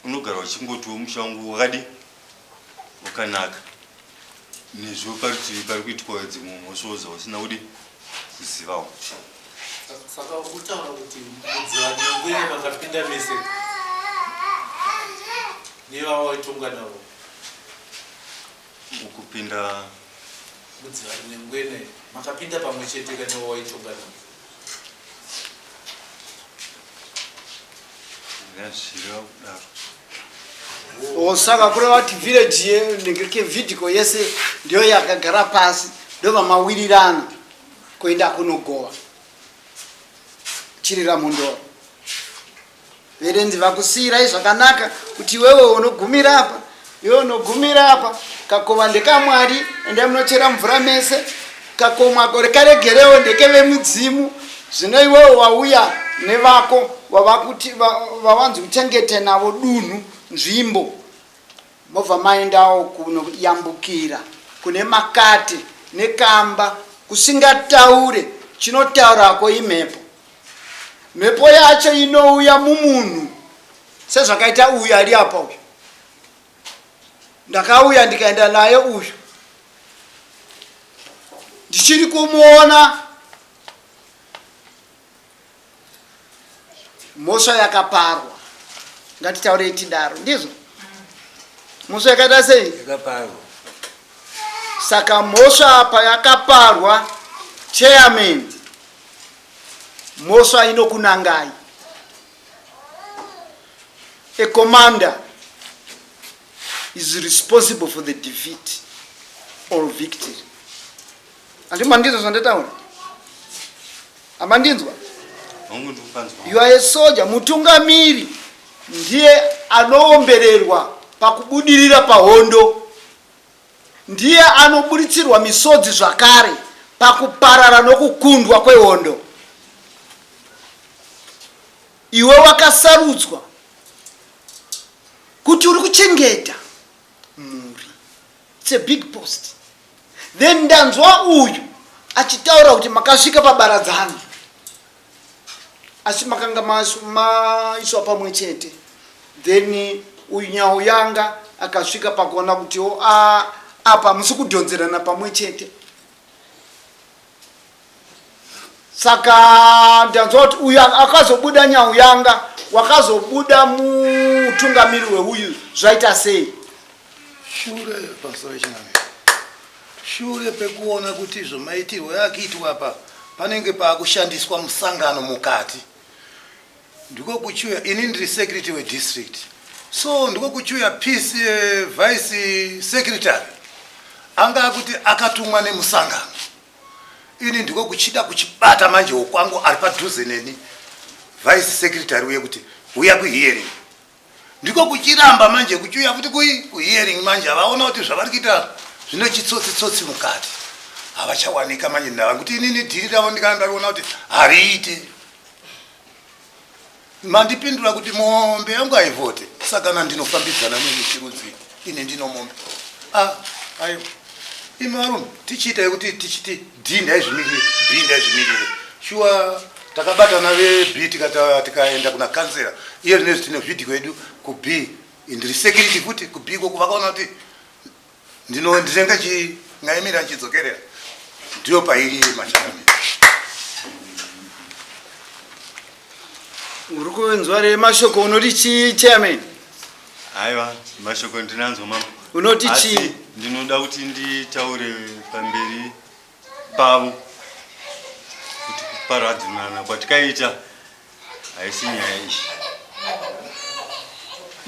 unogara uchingotiwo musha wangu wakadi wakanaka. Nezvo parutivi pari kuitwa dzimwe mhosvawo dzausina kudi kuzivawo. Saka uri kutaura kuti mudziva nembuya makapinda mese nevawaitonga navo? Ukupinda mudziva nengwene makapinda pamwe chete ka nevawaitonga navo? Ndazvireva kudaro. Oh, saka kureva kuti village yenengeke vidiko yese ndiyo yakagara pasi ndovamawirirana kuenda kunogova chirira mhondoro verenzi vakusiirai zvakanaka kuti iwewe unogumira apa iwe unogumira apa kakova ndekamwari endai munochera mvura mese kakomwa gore karegerewo ndekevemudzimu zvino iwewe wauya nevako wavakuti vawanzi uchengete navo dunhu nzvimbo mobva maendawo kunoyambukira kune makate nekamba kusingataure chinotaurako imhepo mhepo yacho inouya mumunhu sezvakaita uyu ari apa uyu ndakauya ndikaenda naye uyu ndichiri kumuona mhosva yakaparwa ngatitaurei tidaro ndizvo mhosva yakaita sei yakaparwa saka mhosva apa yakaparwa chairman mhosva inokunangai a commander is responsible for the defeat or victory Handima ndizvo zvandataura. Hamandinzwa? You are a soldier, mutungamiri ndiye anoombererwa pakubudirira pahondo. Ndiye anoburitsirwa misodzi zvakare pakuparara nokukundwa kwehondo. Iwe wakasarudzwa kuti uri kuchengeta mhuri. It's a big post. Then ndanzwa uyu achitaura kuti makasvika pabaradzano asi makanga maiswa pamwe chete then uyu Nyauyanga akasvika pakuona kuti o apa musi kudhonzerana pamwe chete saka ndanzwa kuti uyu akazobuda Nyauyanga wakazobuda mutungamiri weuyu zvaita sei Shure pamusoro pechinamiro. Shure pekuona kuti izvo maitirwo yakuitwa apa panenge paakushandiswa musangano mukati. Ndiko kuchiuya ini ndiri secretary wedistrict. So ndiko kuchiuya peace eh, vice secretary anga akuti akatumwa nemusangano. Ini ndiko kuchida kuchibata manje wokwangu ari padhuze neni vice secretary uye kuti uya kuhearing. Ndiko kuchiramba manje kuchiuya futi kui kuhearing manje havaona kuti zvavari kuita zvine chitsotsi tsotsi mukati havachawanika manje ndava kuti inini dhiri ravo ndikana ndariona kuti hariite mandipindura kuti mombe yangu haivhote saka na ndinofambidzana nemi chirudzi ini ndino mombe ah aiwa imi varume tichiita yekuti tichiti D ndaizvimirire B ndaizvimirire shuwa takabatana ve B tikaenda kuna kansela iye zvinezvi tine vhidhiyo yedu ku B ndiri security futi ku B ikoko vakaona kuti ndino ndinenge chingaimira chidzokerera ndiyo pairi machangamira uri kunzwa re mashoko unoti chii chairman Aiwa, mashoko ndinanzwa mambo. Unoti chii? Ndinoda kuti nditaure pamberi pavo kuti kuparadzanana kwatikaita haisi nyaya iyi.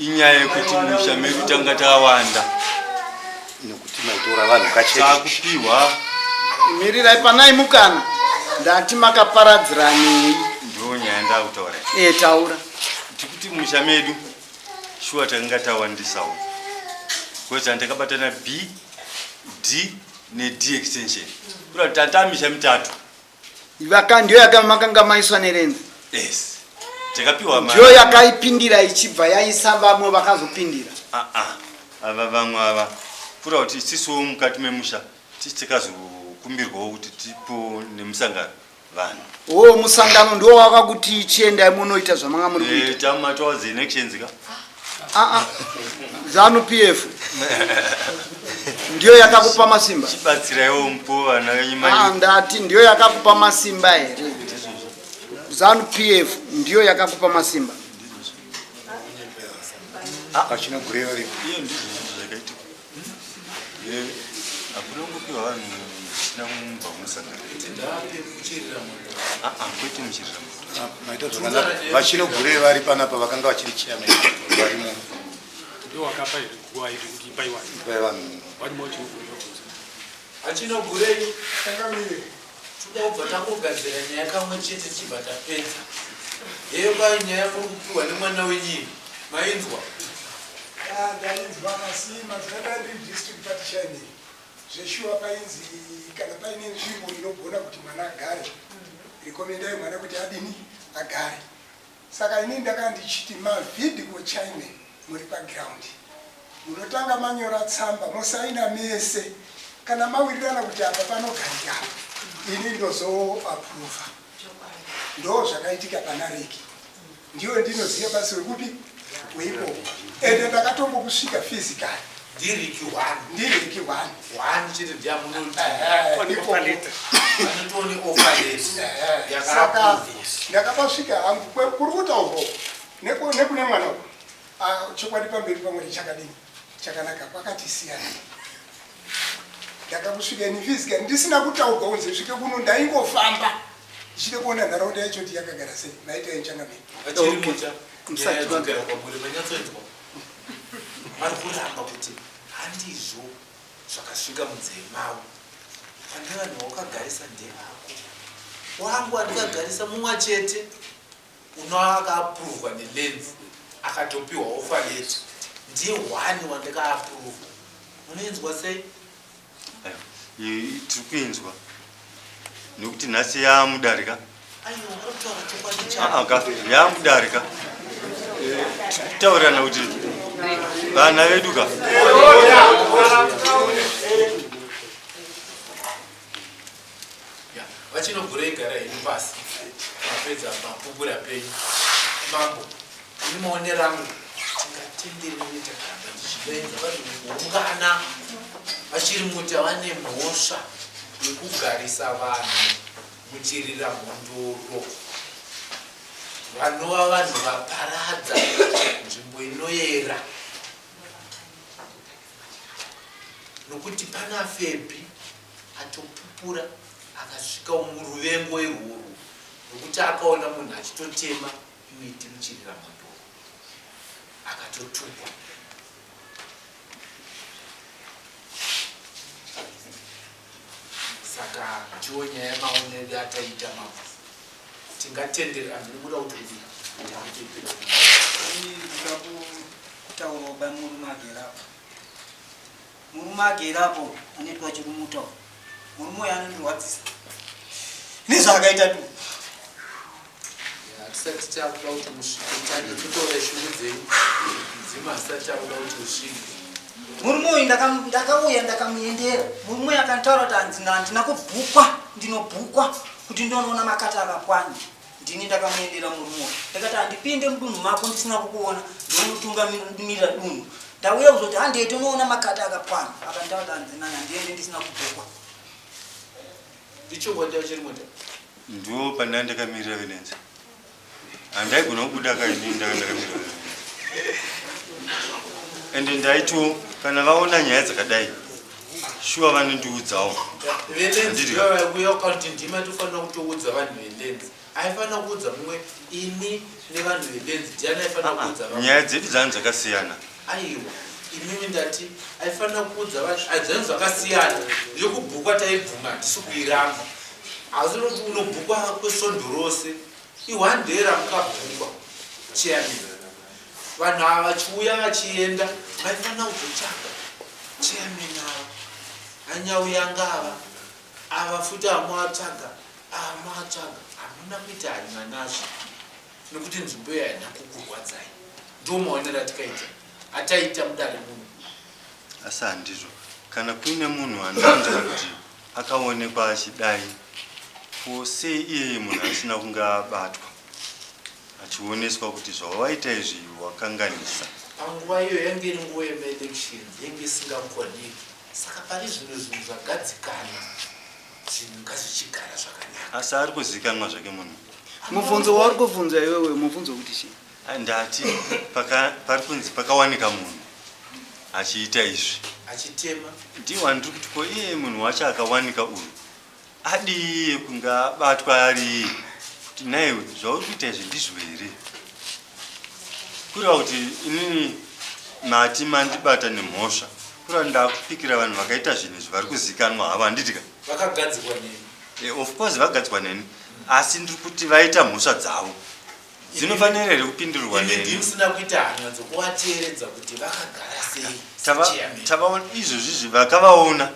Inyaya yekuti musha medu tanga tawanda. Nekuti maitora vanhu kachete. Takupiwa. Mirirai panai mukana. Ndati makaparadziranei. Ndiyo nyaya ndakutaura. Eh, taura. Tikuti musha medu shuwa takanga tawandisawo. Because takabatana B, D ne D extension. Kura tatamisha mitatu. Vaka ndiyo yakamakanga maiswa nerenzi. Yes. Takapiwa mari. Ndiyo yakaipindira ichibva yaisa vamwe vakazopindira. Ah ah. Ava vamwe ava kura kuti isisu mukati memusha tisi takazokumbirwawo kuti tipo nemusangano vanhu. Oh, musangano ndiwo wakakuti chiendai munoita zvamanga muri kuita. Eh, tamatoa elections ka. Ah ah. Zanu PF. Ndiyo yakakupa masimba. Chibatsiraiwo mupo vana venyu mai. Ah, ndati ndiyo yakakupa masimba here? Zanu PF ndiyo yakakupa masimba. Ah, pachina gureva ripo. Iyo ndizvo zvakaitika. Eh, hakuna kungopiwa vanhu zvisina kumubva kumusangano. Ah, ah, kwete muchirira moto. Ah, maita zvakanaka. Vachino gure vari panapa vakanga vachiri chairman varimo. Ndiwo wakapa here nguva iri kuti ipai vanhu. Ipai vanhu. Varimo vachino gure vakuza. Achino gure. Changamire. Toda kubva tangogadzira nyaya kamwe chete tichibva tapedza. Heyo kwai nyaya muri kupiwa nemwana wenyu mainzwa? Ah, ndainzwa asi mazivana ndiri district party chairman. Zveshuwa painzi kana paine nzvimbo inogona kuti mwana agare, rekomendai mwana kuti adini agare. Saka ini ndakanga ndichiti mavidco chairman muri paground munotanga manyora tsamba mosaina mese kana mawirirana kuti apa panogarika apa ini ndozoapprova. Ndo zvakaitika pana Reki. Ndiyo ndinoziva basi wekupi weikoko. Ende ndakatombokusvika physically. Ndiriki one. Ndiriki one. One chete ndiye amunoti. Ikoko. Anotoni offer letter. Saka ndakapasvika hangu kuri kutaurwa nekune mwana uku. Ah, chokwadi pamberi pamwe chakadini chakanaka kwakati siyana. Ndakakusvika ini physically ndisina kutaurwa kunzi svike kuno ndaingofamba ndichida kuona nharaunda yacho kuti yakagara sei. Maita henyu changamire. Vachiri mucha. Nyaya yadzokera kwamuri manyatsoinzwa. Vari kuramba kuti handizvo zvakasvika munzeve mavo. Pane vanhu vawakagarisa ndevako. Wangu andikagarisa mumwe chete unova akaapuruvwa neLens akatopiwa offer letter ndiye one wandikaapuruvha. Munoinzwa sei? Aiwa, tiri kuinzwa nekuti nhasi yamudarika. Aiwa, ka yamudarika. Eh, tiri kutaurirana kuti vana vedu ka vachinogurei gara henyu pasi mapedza mapupura penyu mambo ini maonero angu tingatenderere takaramba tichivaenza vanhu kuungana vachiri muti vane mhosva yekugarisa vanhu muchirira mhondoro vanova vanhu vaparadza nzvimbo inoyera nokuti pana febhi atopupura akasvika muruvengo irworwo nokuti akaona munhu achitotema miti muchirira mhondoro akatotukwa. Saka ndiwo nyaya yemaonero ataita mambo. Tingatenderera ndinobuda kuti kudii takutepera. Ndinoda kutaurawo pamurume agere apo. Murume agere apo anoitwa Chirumuta uyu. Murume uyu anondirwadzisa nezvaakaita tu. Hatisati takuda kuti musvike tanyatsotaura shungu dzenyu mudzimu hasati takuda kuti usvike. Murume uyu ndakauya ndakamuyendera. Murume uyu akantaura kuti hanzi handina kubhukwa, ndinobhukwa kuti ndonoona makata akapwanya. Ndini ndakamuyendera murume uyu. Ndakati handipinde mudunhu mako ndisina kukuona, ndounotungamirira dunhu. Ndauya kuzoti handei tonoona makata akapwanya. Akantaura kuti hanzi nani handiende ndisina kubhukwa. Ichokwadi chiri mota. Ndo pandanga ndakamirira venenzi. Handaigona kubuda ka ini ndanga ndakamirira. Ende ndaito kana vaona nyaya dzakadai shuwa vanondiudzawo. Velenzi vauya kuti ndima tofanira kutoudza vanhu velenzi. Aifanira kuudza mumwe ini nevanhu vebenzi ndiani aifanira kuudza vamwe? Nyaya dzedu dzanhu dzakasiyana. Aiwa imimi ndati aifanira kuudza vanhu zvanhu zvakasiyana. Yekubhukwa taibvuma hatisi kuiramba. Asi unoti unobhukwa kwesvondo rose i-one day ramukabhukwa chairman. Vanhu ava vachiuya vachienda vaifanira kuzotsvaga chairman ava anyauyanga ava ava futi amuatsvaga amuatsvaga hamuna kuita hanya nazvo nekuti nzvimbo iyo haina kukurwadzai. Ndiwo maonero atikaita ataita mudare muno. Asi handizvo kana kuine munhu anonzwa kuti akaonekwa achidai ko sei iyeye munhu asina kunge abatwa achioneswa kuti zvawaita izvi wakanganisa. Panguva iyo yange iri nguva yemaelections yange isingakoneki saka pari zvino zvinhu zvagadzikana zvinhu ngazvichigara zvakanaka. Asi ari kuzikanwa zvake munhu. Mubvunzo wauri kubvunza iwewe mubvunzo wekuti chii? Ndati pari kunzi pakawanika munhu achiita izvi. Achitema. Ndiwo andiri kuti ko iye munhu wacho akawanika uyu adii kunge abatwa ari iye kuti naiwe zvauri kuita izvi ndizvo here? Kureva kuti inini mati mandibata nemhosva kureva ndakupikira vanhu vakaita zvinhu izvi vari kuzikanwa havo handiti ka? Vakagadzikwa neni. Eh, of course vagadzikwa neni asi ndiri kuti vaita mhosva dzavo dzinofanira here kupindurirwa neni? Imi musina kuita hanya dzokuvateeredza kuti vakagara sei. Tavaona izvozvi vakavaona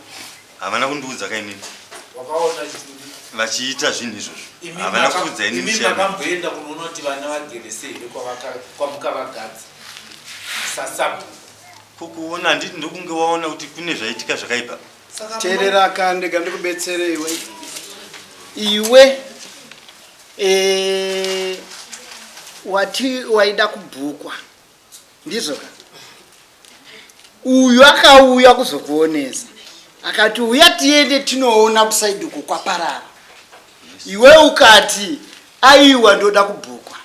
havana kundiudza kainini. Wakaona chii? Vachiita zvinhu izvozvo havana kuudza inini. Imi makamboenda kunoona kuti vana vagere sei here kwamukavagadza sasabhuku? Kukuona handiti ndokunge waona kuti kune zvaitika zvakaipa. Teerera ka ndega ndikubetsere iwe. Iwe e, wati waida kubhukwa ndizvo ka? Uyu akauya kuzokuonesa akati uya tiende tinoona kusaidi uko kwaparara. Iwe ukati aiwa ndoda kubhukwa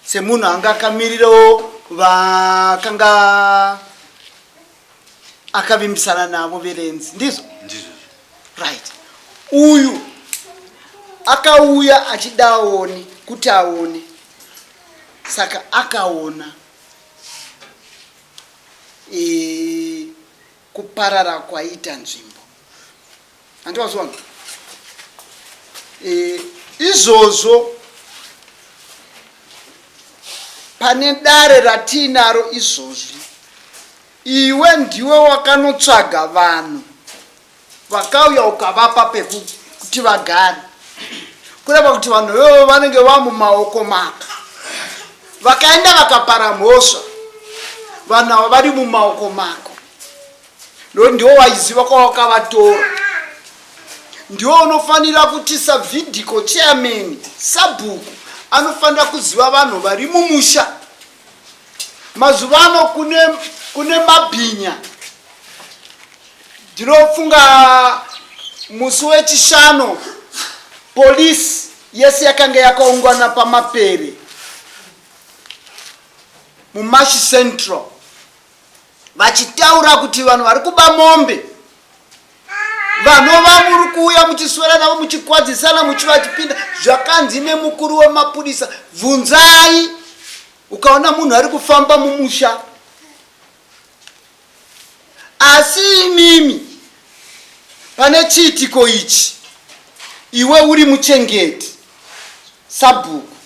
semunhu anga akamirirawo vakanga akavimbisana navo verenzi ndizvo ndizvo right uyu akauya achida aone kuti aone saka akaona e, kuparara kwaita nzvimbo handiwazviona e, izvozvo pane dare ratiinaro izvozvi Iwe ndiwe wakanotsvaga vanhu vakauya ukavapa pekuti vagare, kureva kuti vanhu ivovo vanenge vamumaoko mako. Vakaenda vakapara mhosva, vanhu ava vari mumaoko mako, nokuti ndiwo waiziva kwawakavatora. Ndiwo unofanira kuti savidiko chairman, sabhuku anofanira kuziva vanhu vari mumusha. Mazuva ano kune, kune mabhinya. Ndinofunga musi wechishanu polisi yese yakanga yakaungana pamapere muMashi Central vachitaura kuti vanhu vari kuba mombe vanova muri kuuya muchiswera navo muchikwadzisana muchivachipinda zvakanzi nemukuru wemapurisa bvunzai ukaona munhu ari kufamba mumusha asi imimi pane chiitiko ichi iwe uri muchengeti sabhuku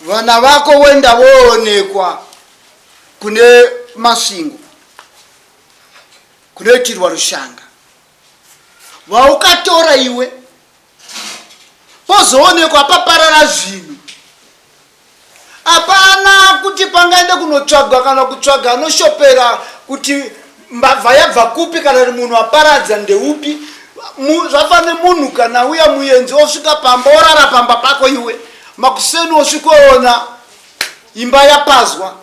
vana vako voenda voonekwa kune Masvingo kunoitirwa rushanga vaukatora iwe pozoonekwa paparara zvinhu hapana kuti pangaende kunotsvagwa kana kutsvaga anoshopera kuti mbavha yabva kupi kana kuti munhu aparadza ndeupi zvafane munhu kana uya muyenzi osvika pamba orara pamba pako iwe makuseni osvikoona imba yapazwa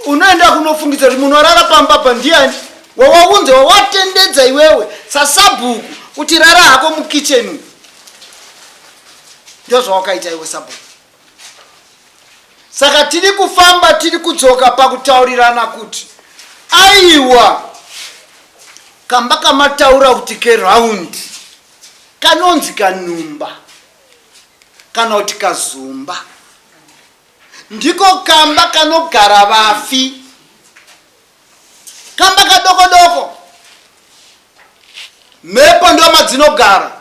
unoenda kunofungidza kuti munhu arara pamba pa ndiani wawaunza wawatendedza iwewe sasabhuku kuti rara hako mukicheni ndozvawakaita iwe sabhuku Saka tiri kufamba tiri kudzoka pakutaurirana kuti aiwa kamba kamataura kuti keround Kanonzi kanumba kana kuti kazumba. Ndiko kamba kanogara vafi. Kamba kadoko doko. Mhepo ndo madzinogara.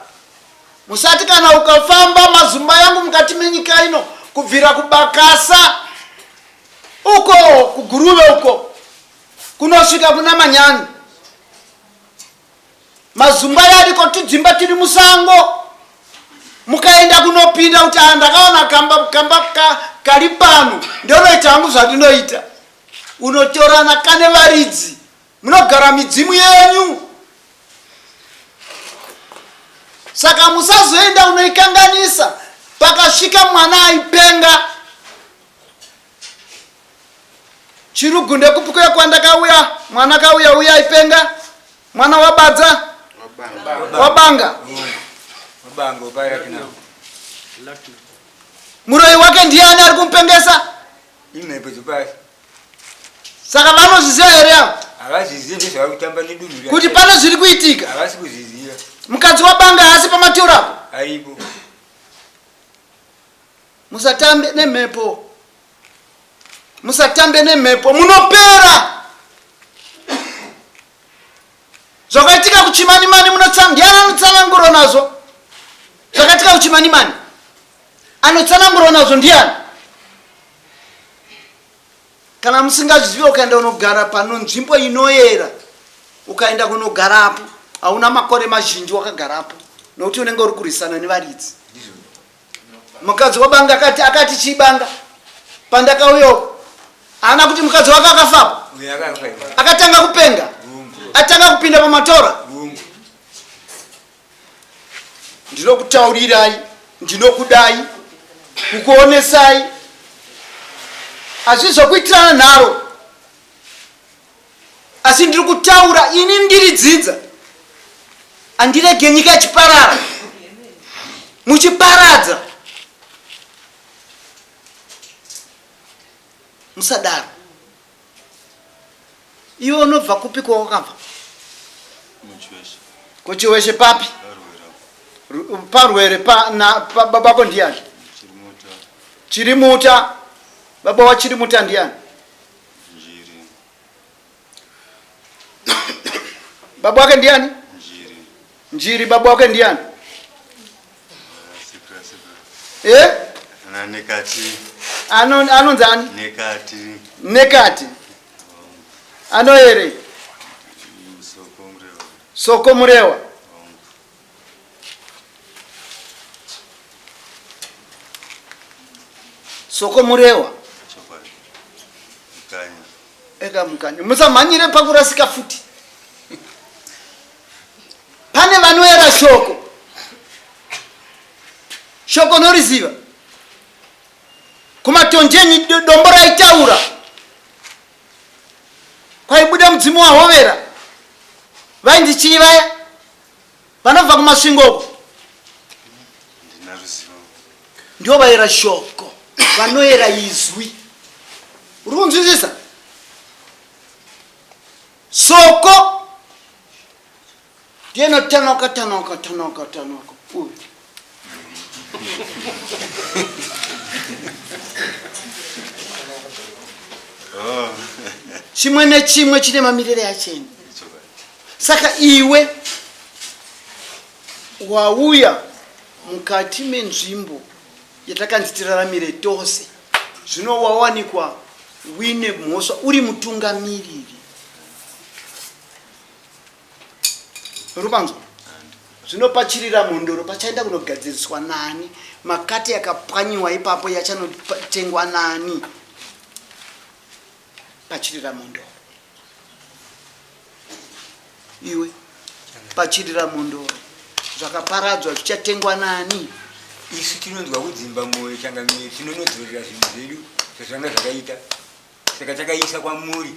Musati kana ukafamba mazumba yangu mukati menyika ino kubvira kubakasa uko kuguruve uko kunosvika kuna manyani mazumba yariko tudzimba tiri musango mukaenda kunopinda kuti ah, ndakaona kamba kamba ka, kari pano ndonoita hangu zvandinoita unotorana kane varidzi munogara midzimu yenyu saka musazoenda unoikanganisa pakasvika mwana aipenga Chirugu ndekupi kuya kwandakauya mwana kauya uya aipenga mwana wabadza wabanga muroyi wake ndiani ari kumupengesa imhepo dzepasi saka vanozviziva here avo havazvizivi ndezvavari kutamba nedunhu kuti pane zviri kuitika havasi kuzviziva mukadzi wabanga haasi pamatura apo aripo Musatambe nemhepo. Musatambe nemhepo munopera. Zvakaitika kuchimanimani munotsa ndiani anotsanangura nazvo? Zvakaitika kuchimanimani. Anotsanangura nazvo ndiani? Kana musingazvizive ukaenda unogara pano nzvimbo inoyera ukaenda kunogarapo hauna makore mazhinji wakagarapo nokuti unenge uri kurwisana nevaridzi. Mukadzi wabanga akati akati chii banga pandakauya uko haana kuti mukadzi wake akafapo akatanga kupenga atanga kupinda pamatora ndinokutaurirai ndinokudai kukuonesai hazvizokuitirana nharo asi ndiri kutaura ini ndiri dzinza andirege nyika ichiparara muchiparadza musadaro iwe unobva kupi kwawakabva kuchiweshe papi parwere babako ndiyani chirimuta baba wachirimuta ndiyani Njiri. Baba wake ndiani? Njiri. Njiri baba wake ndiani? Sikra sikra. Eh? Na Nekati. Ano anonzi ani? Nekati. Nekati. Anoere. Soko Murewa. Soko Murewa. Soko Murewa. Eka mukanya. Musamhanyire pakurasika futi. Pane vanoera shoko. Shoko noriziva. Kumatonjenyi dombo raitaura. Kwaibuda mudzimu wahovera. Vainzi chii vaya? Vanobva kuMasvingo uko. Ndina ruzivo. Ndivo vaera shoko, vanoera izwi. Uri kunzwisisa? Soko ndiye notanoka tanoka tanoka tanoka uyu. Oh. Chimwe nechimwe chine mamirire achena. Saka iwe wauya mukati menzvimbo yatakanzi tiraramire tose, zvino wawanikwa uine mhosva uri mutungamiriri. Rupanzwa zvino pachirira mhondoro pachaenda kunogadziriswa nani makati yakapwanyiwa ipapo yachanotengwa nani pachirira mhondoro iwe pachirira mhondoro zvakaparadzwa zvichatengwa nani isu tinonzwa kudzimba mwoyo changamire tinonodzorera zvinhu zvedu zvazvanga zvakaita saka takaisa kwamuri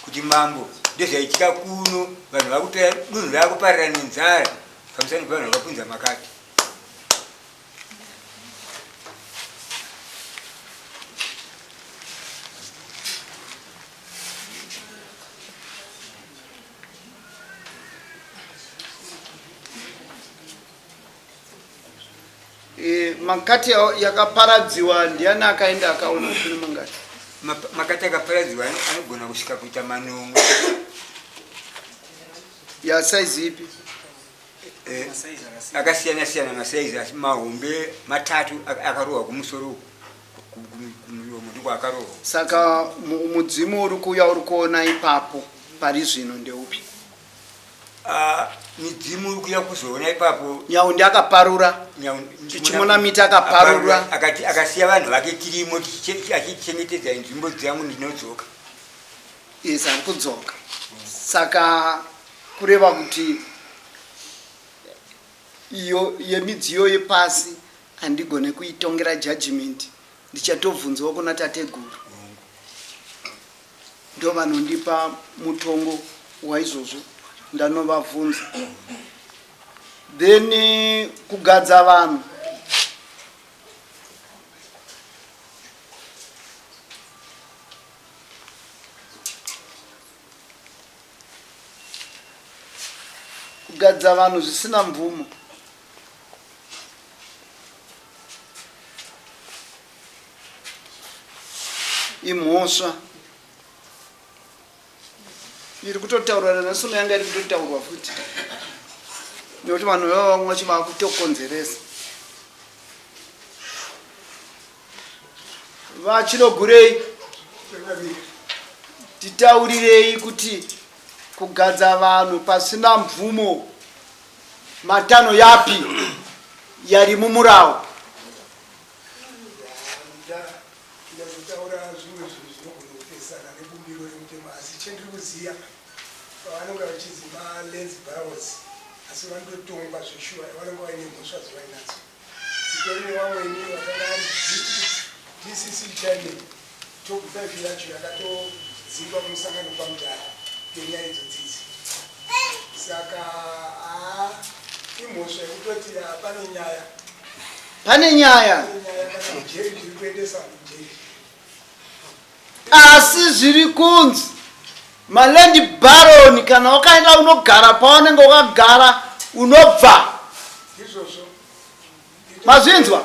kuti mambo ndezvaitika kuno vanhu vakutora dunhu rakuparira nenzara pamusana pevanhu vakapunza makati Makati yakaparadziwa ndiani akaenda akaona kune mangati? Makati akaparadziwa anogona kusvika kuita manomwe. Ya size ipi? Eh, akasiyana siyana masaizi asi mahombe matatu akarohwa kumusoro uku kumuromo ndiko akarohwa. Saka mudzimu uri kuuya uri kuona ipapo pari zvino ndeupi? Ah, midzimu uri kuya kuzoona ipapo Nyaundi akaparura Chimonamiti akaparura akati akasiya vanhu vake tirimo achichengetedza nzvimbo dzangu ndinodzoka. Yes, ari kudzoka. Saka kureva kuti iyo yemidziyo yepasi handigone kuitongera judgment ndichatobvunzawo kuna tateguru ndovanondipa mutongo waizvozvo ndanovabvunza then kugadza vanhu Kugadza vanhu zvisina mvumo. Imhosva. Iri kutotaurwa nanhasi uno yanga iri kutotaurwa futi. Nekuti vanhu vava vamwe vacho vakutokonzeresa. VaChinogurei, titaurirei kuti kugadza vanhu pasina mvumo matanho yapi yari mumurawo? Ndazotaura zvimwe zvinhu zvinogona kupesana nebumbiro remutemo asi chendiri kuziva pavanonga vachinzi malands barons asi vanototongwa zveshuwa vanonga vaine mhosva dzavainadzo. Titori nevamweni vakanga vari district DCC chairman top 5 yacho yakatodzingwa kumusangano kwamudhara ngenyaya idzodzidzi. Saka haa imhosva yekutoti pane nyaya. Pane nyaya. Pane nyaya kana kujeri tiri kuendesa kujeri. Asi zviri kunzi maland baron kana wakaenda unogara pawanenge wakagara unobva. Ndizvozvo. Mazvinzwa?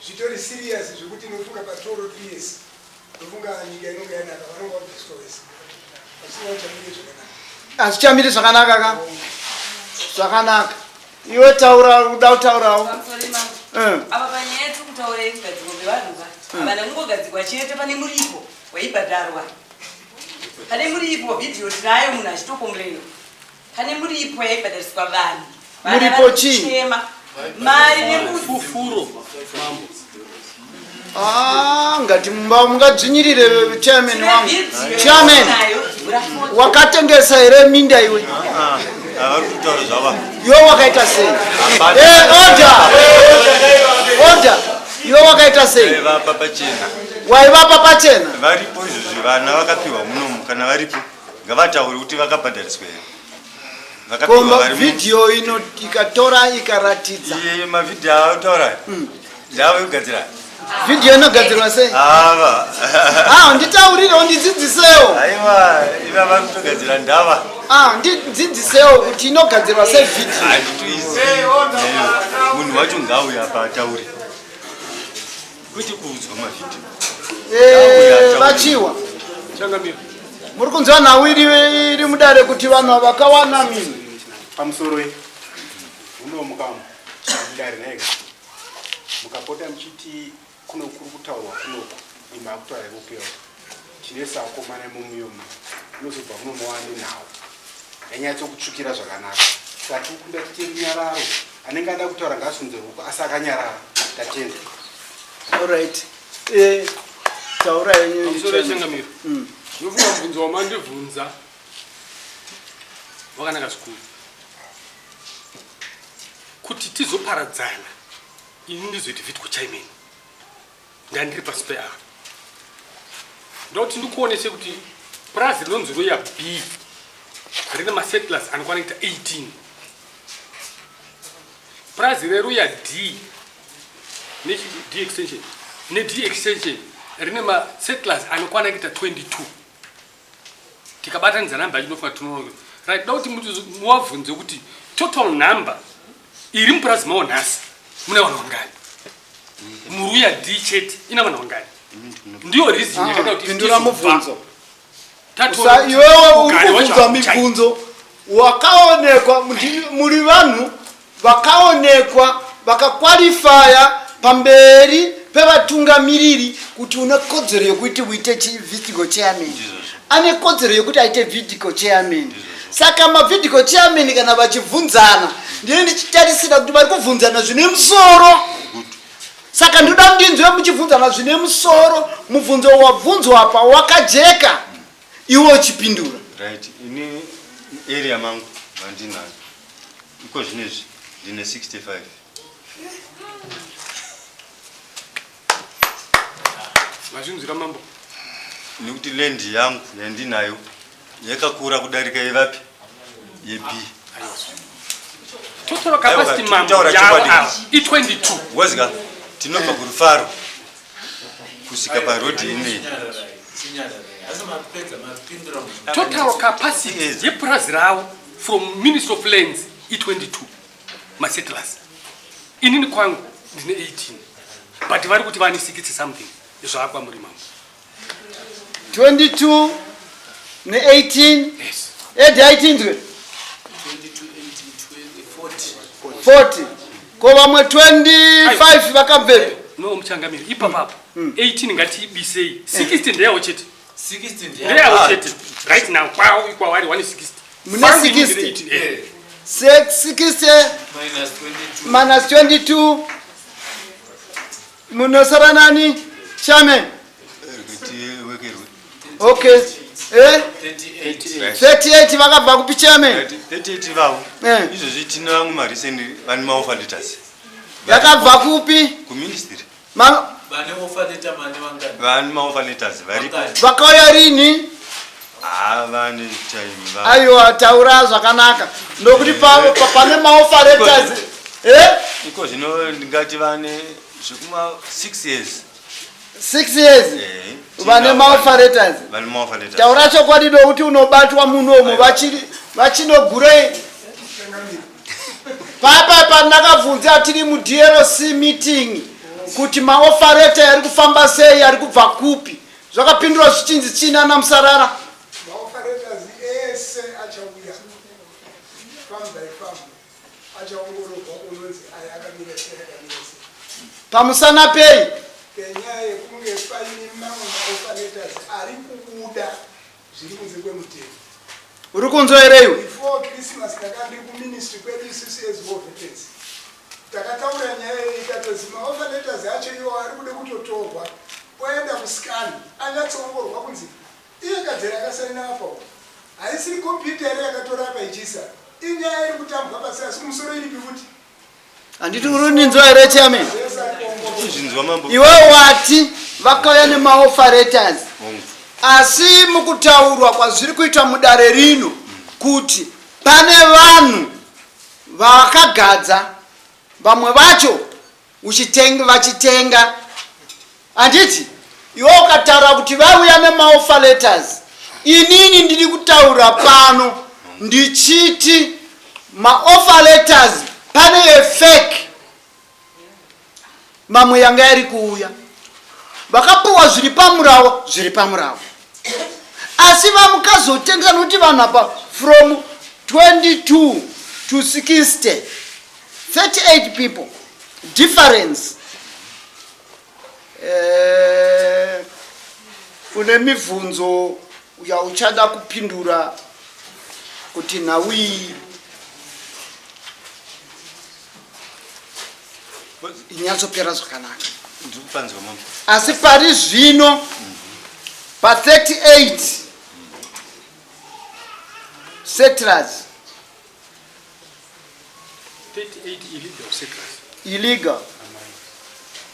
Zvitori serious zvekuti inofunga patoro 3 years ndofunga nyika inonga yanaka vanonga vabviswa vese pasina uchamire zvakanaka. Hazvichamiri zvakanaka ka? Zvakanaka. Iwe taura uda kutaurawo. Eh. Apa panyaya yatiri kutaura yekugadzirwa kwevanhu ka mm. havana kungogadzirwa chete pane muripo waibhadharwa pane muripo vhidhiyo tinayo munhu achitokomplaina pane muripo yaibhadhariswa vanhu muripo chii mari nemufufuro mambo Ah, ngati mumba mungadzvinyirire chairman wangu. Chairman. Wakatengesa here minda iwe? Ah, ah, vari kutaura zvava. Iwe wakaita sei? Eh, order. Order. Iwe wakaita sei? Vaivapa pachena. Waivapa pachena? Varipo izvozvi vana vakapiwa munomu kana varipo ngavataure kuti vakabhadhariswa here. Koma video ino ikatora ikaratidza. Iye mavideo autaura. Ndave kugadzira. Video inogadzirwa sei? Ava. Ah, nditaurire undidzidzisewo. Aiwa, iva vari kutogadzira ndava. Ah, ndidzidzisewo kuti inogadzirwa sei video. Handitoizivi. Munhu wacho ngauye apa ataure. Kwete kuudzwa mavideo. Eh, vachiwa. Changamire. Muri kunzwa nhau iri iri mudare kuti vanhu vakawana mini. Pamusoro iyi. Munomuka mudare nhaika. Mukapota muchiti kuno kuri kutaurwa kunoku imi makutaura ikokuya tine sakomana imomuyomu unozobva kuno mowane nhau yanyatsokutsvukira zvakanaka saka tikukumbira tiite runyararo anenge ada kutaura ngaasunze ruoko asi akanyarara tatenda Alright. Eh, taura yenyu. Pamusoro yechangamiro. Ndinofunga mubvunzo wamandibvunza wakanaka zvikuru. Kuti tizoparadzana ini ndizoiti Vitco chairman. Ndandiri pasi peava. Ndokuti ndikuonese kuti purazi rinonzi Royal B rine masettlers anokwana kuita 18. Purazi reRoyal D ne D extension ne D extension rine masettlers anokwana kuita 22 tikabatanidza number yacho inofanira tinoona right da kuti muwabvunze kuti total number iri mupurazi mawo nhasi mune vanhu vangani muruya d chete ina vanhu vangani ndiyo reason yakaita kuti Pindura tizobva. mubvunzo. Tatora Usa- Iwewe uri ugari wacho kubvunzwa hauchai. mibvunzo wakaonekwa muri vanhu vakaonekwa vakakwalifaya pamberi pevatungamiriri kuti une kodzero yekuti uite vhidico chairman. Ane kodzero yekuti aite vhidico chairman. Saka mavhidico chairman kana vachibvunzana, ndiye ndichitarisira kuti vari kubvunzana zvine musoro. Saka ndoda ndinzwe muchibvunzana zvine musoro. Mubvunzo wabvunzwa apa wakajeka, iwe uchipindura. Right, ini area mangu mandinayo iko zvinezvi ndine 65. Mazvinzwira mambo. Nekuti land yangu yandinayo yakakura kudarika yevapi yeb. Total capacity Aiwa, mambo taura yavo chokwadi. ava i22. Wazika tinobva kurufaro kusvika parodhi ineyi. Total capacity yepurazi ravo from Ministry of Lands i22 masettlers. Inini kwangu ndine 18 but vari kuti vane 60 something zvakwa muri mambo. 22 ne18. Yes. Edi aitinzwe 40. Ko vamwe 25 vakabvepi? No muchangamiri ipapapo 18 ngatiibisei 60 ndeyawo chete. 60 ndeyawo chete right now kwawo ikwavari 160. Mune Kwangu inini 60. ndine 18, eh. 60 minus 22 munosara nani chairman? Okay. 38 vakabva kupi chairman? 38 vavo Eh. izvozvi tine vamwe marecent vane maoffer letters. Yakabva kupi? Kuministry. Vane offer letter mane vangani? Vane maoffer letters varipo. Vakauya rini? Ah, vane time Aiwa, taura zvakanaka nokuti pane maoffer letters. Iko zvino ndingati vane zvekuma 6 years. 6 years vane maoffer letters. Vane maoffer letters. Taura chokwadi nokuti unobatwa munomu vachinogurei papa pandakabvunza tiri muDLC meeting kuti maoffer letter ari kufamba sei, ari kubva kupi, zvakapindurwa zvichinzi china namusarara. Maoffer letters ese achauya farm by farm, achaongororwa unonzi aya akamira sei, akamira sei. Pamusana pei? Penyaya yekunge paine mamwe maoffer letters ari kubuda zviri kunze kwemutemo. Uri kunzwa here iwe? Before Christmas ndakanga ndiri kuministry kwedu isusu as war veterans, takataura nyaya iyi ikatozi maoffer letters acho iwo ari kude kutotorwa oenda kuscan anyatsoongorwa kunzi iye kadzera akasaina apa uku haisiri computer here yakatora apa ichiisa, inyaya iri kutambwa pasi asi kumusoro iripi futi. Handiti uri uninzwa here chairman? Zvinzwa mambo. Iwe wati vakauya nemaoffer letters, asi mukutaurwa kwazviri kuitwa mudare rino kuti pane vanhu vakagadza vamwe vacho vachitenga, handiti? Iwe ukataura kuti vauya nemaoffer letters, inini ndiri kutaura pano ndichiti maoffer letters pane efake, mamwe yanga yari kuuya vakapuwa zviri pamurawo, zviri pamurawo, asi vamukazotengesa nokuti vanhu apa from 22 to 60, 38 people difference. Une mibvunzo yauchada kupindura kuti nhau iyi inyatsopera zvakanaka? Ndiri kupanzwa mambo. Asi pari zvino pa38 settlers. 38 illegal settlers. Illegal,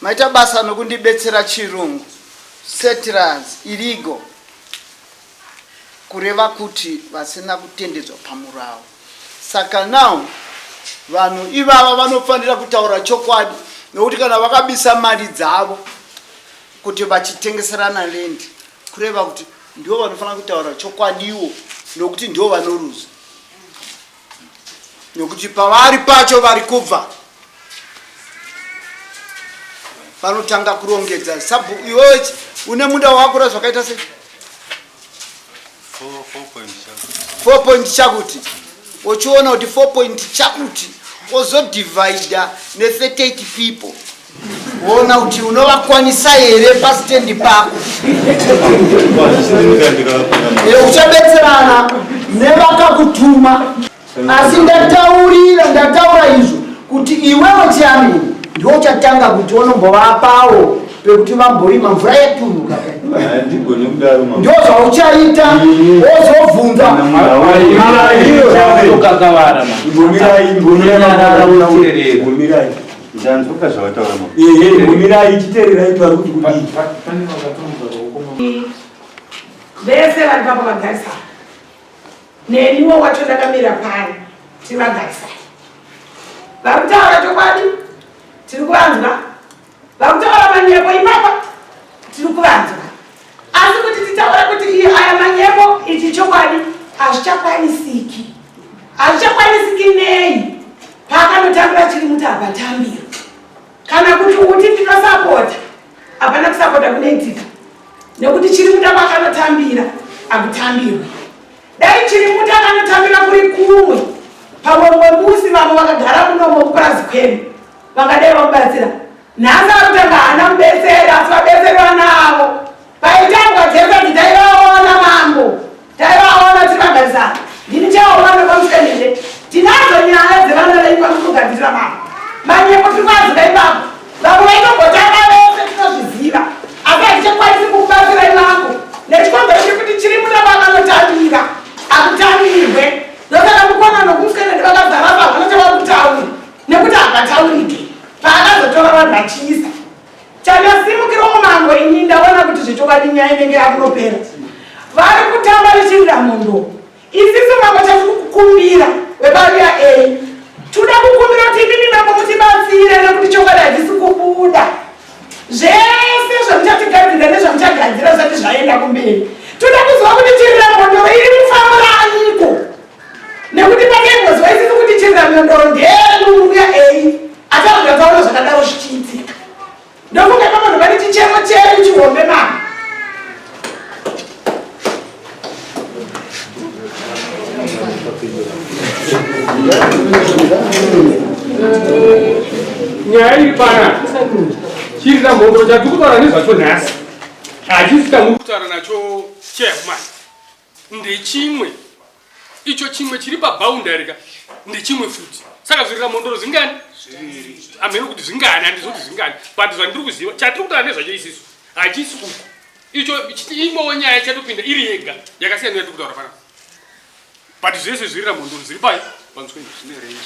maita basa nokundibetsera chirungu. Settlers illegal kureva kuti vasina kutendedzwa pamurawo. Saka now vanhu ivava vanofanira kutaura chokwadi nokuti kana vakabisa mari dzavo kuti vachitengeserana land kureva kuti ndivo vanofanira kutaura chokwadiwo nokuti ndivo vanoruza nokuti pavari pacho vari kubva vanotanga kurongedza sabhu iwewe une munda wakura zvakaita sei 4 point chakuti uchiona kuti 4 point chakuti ozodivhaidha ne38 people woona kuti unovakwanisa here pastendi pako eh, uchabetserana nevakakutuma asi ndataurira ndataura izvo kuti iwewe chiamini ndiwo uchatanga kuti unombovapawo pekuti vamborima mvura yaturuka ndio zvauchaita wozobvunza Ndanzwaka zvawataura mama. Ehe, mumirai chiteererai twari kuti kudii. Vese vari papo vagarisana. Neniwo wacho ndakamira pano tiri vagarisana. Vari kutaura chokwadi tiri kuvanzwa. Vari kutaura manyepo ipapa tiri kuvanzwa. Asi kuti titaure kuti iye aya manyepo ichi chokwadi hazvichakwanisiki. Hazvichakwanisiki nei? Paakanotambira chiri muti hapatambirwi. Kana kuti uti ndinosapota, hapana kusapota kunoitika. Nekuti chiri muti pakanotambira hakutambirwi. Dai chiri muti akanotambira kuri kumwe, pamwe mumwe musi vamwe vakagara munomo kupurazi kwedu vangadai vamubatsira. Nhasi ari kutanga haana mubetseri asi vabetseri vanavo. Paitambwa dzese taivaona mambo, taivaona tiri vagarisana. Ndini chaona pamusenende. Tinadzo nyaya dzevana venyu vamukugadzirira mambo. Manyepo tiri kuadzika ipapo. Vamwe vaitombotanga vese tinozviziva. Asi hatichakwanisi kukubatsirai mambo. Nechikonzero chekuti chiri muna vavanotambira. Hakutambirwe. Ndosaka mukona nokumusendende vakazara pa havana chavari kutaura. Nekuti hapataurike. Paakazotora vanhu vachiisa. Chandasimukira umambo ini ndaona kuti zvechokwadi nyaya inenge yakunopera. Vari kutamba vechirira mhondo. Isisu mambo chatiri kukumbira webaruya A. Toda kukumbira kuti imimi mambo mutibatsire nekuti chokwadi hachisi kubuda. Zvese zvamuchatigadzirira nezvamuchagadzira zvisati zvaenda kumberi. Toda kuziva kuti chirira mhondoro iri mufambo raaniko. Nekuti pakaingozwa isisu kuti chirira mhondoro ndeyemuruya A. Ataura taura zvakadaro zvichiitika. Ndofunga ipapo ndopane chichemo chedu chihombe mama. Nyaya iri pana chirira mhondoro chatiri kutaura nezvacho nhasi hachisi chamuri kutaura nacho chairman ndechimwe icho chimwe chiri paboundary ka ndechimwe futi saka zvirira mhondoro zvingani hameno kuti zvingani handizi kuti zvingani but zvandiri kuziva chatiri kutaura nezvacho isisu hachisi uku icho imwewo nyaya ichatopinda iri yega yakasiyana yatiri kutaura panapa but zvese zvirira mhondoro zviri pai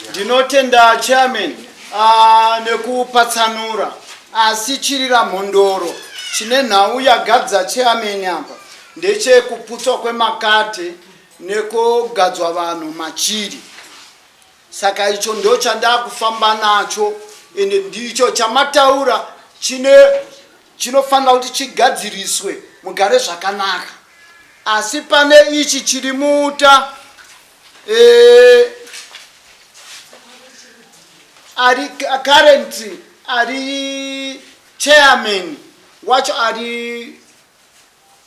ndinotenda chairman ah, nekupatsanura asi chirira mhondoro chine nhau yagadza chairman apa ndechekuputswa kwemakate nekugadzwa vanhu machiri saka icho ndo chandakufamba nacho ende ndicho chamataura chine chinofanira kuti chigadziriswe mugare zvakanaka asi pane ichi chiri muta e, ari current ari chairman wacho ari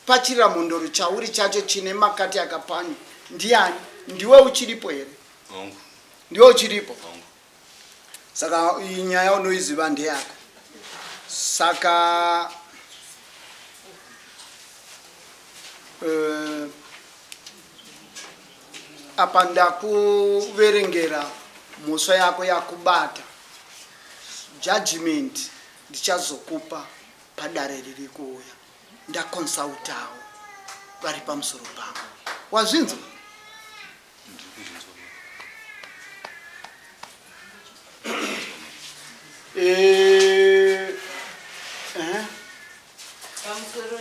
Pachiramhondoro chauri chacho chine makati akapanywa ndiani? Ndiwe uchiripo here? Hongu. Ndiwe uchiripo? Hongu. Saka iyi nyaya unoiziva ndeyako. Saka uh, apa ndakuverengera mhosva yako yakubata judgment ndichazokupa padare riri kuuya ndakonsautawo vari pamusoro pangu wazvinzwa eh, eh. Pamusoro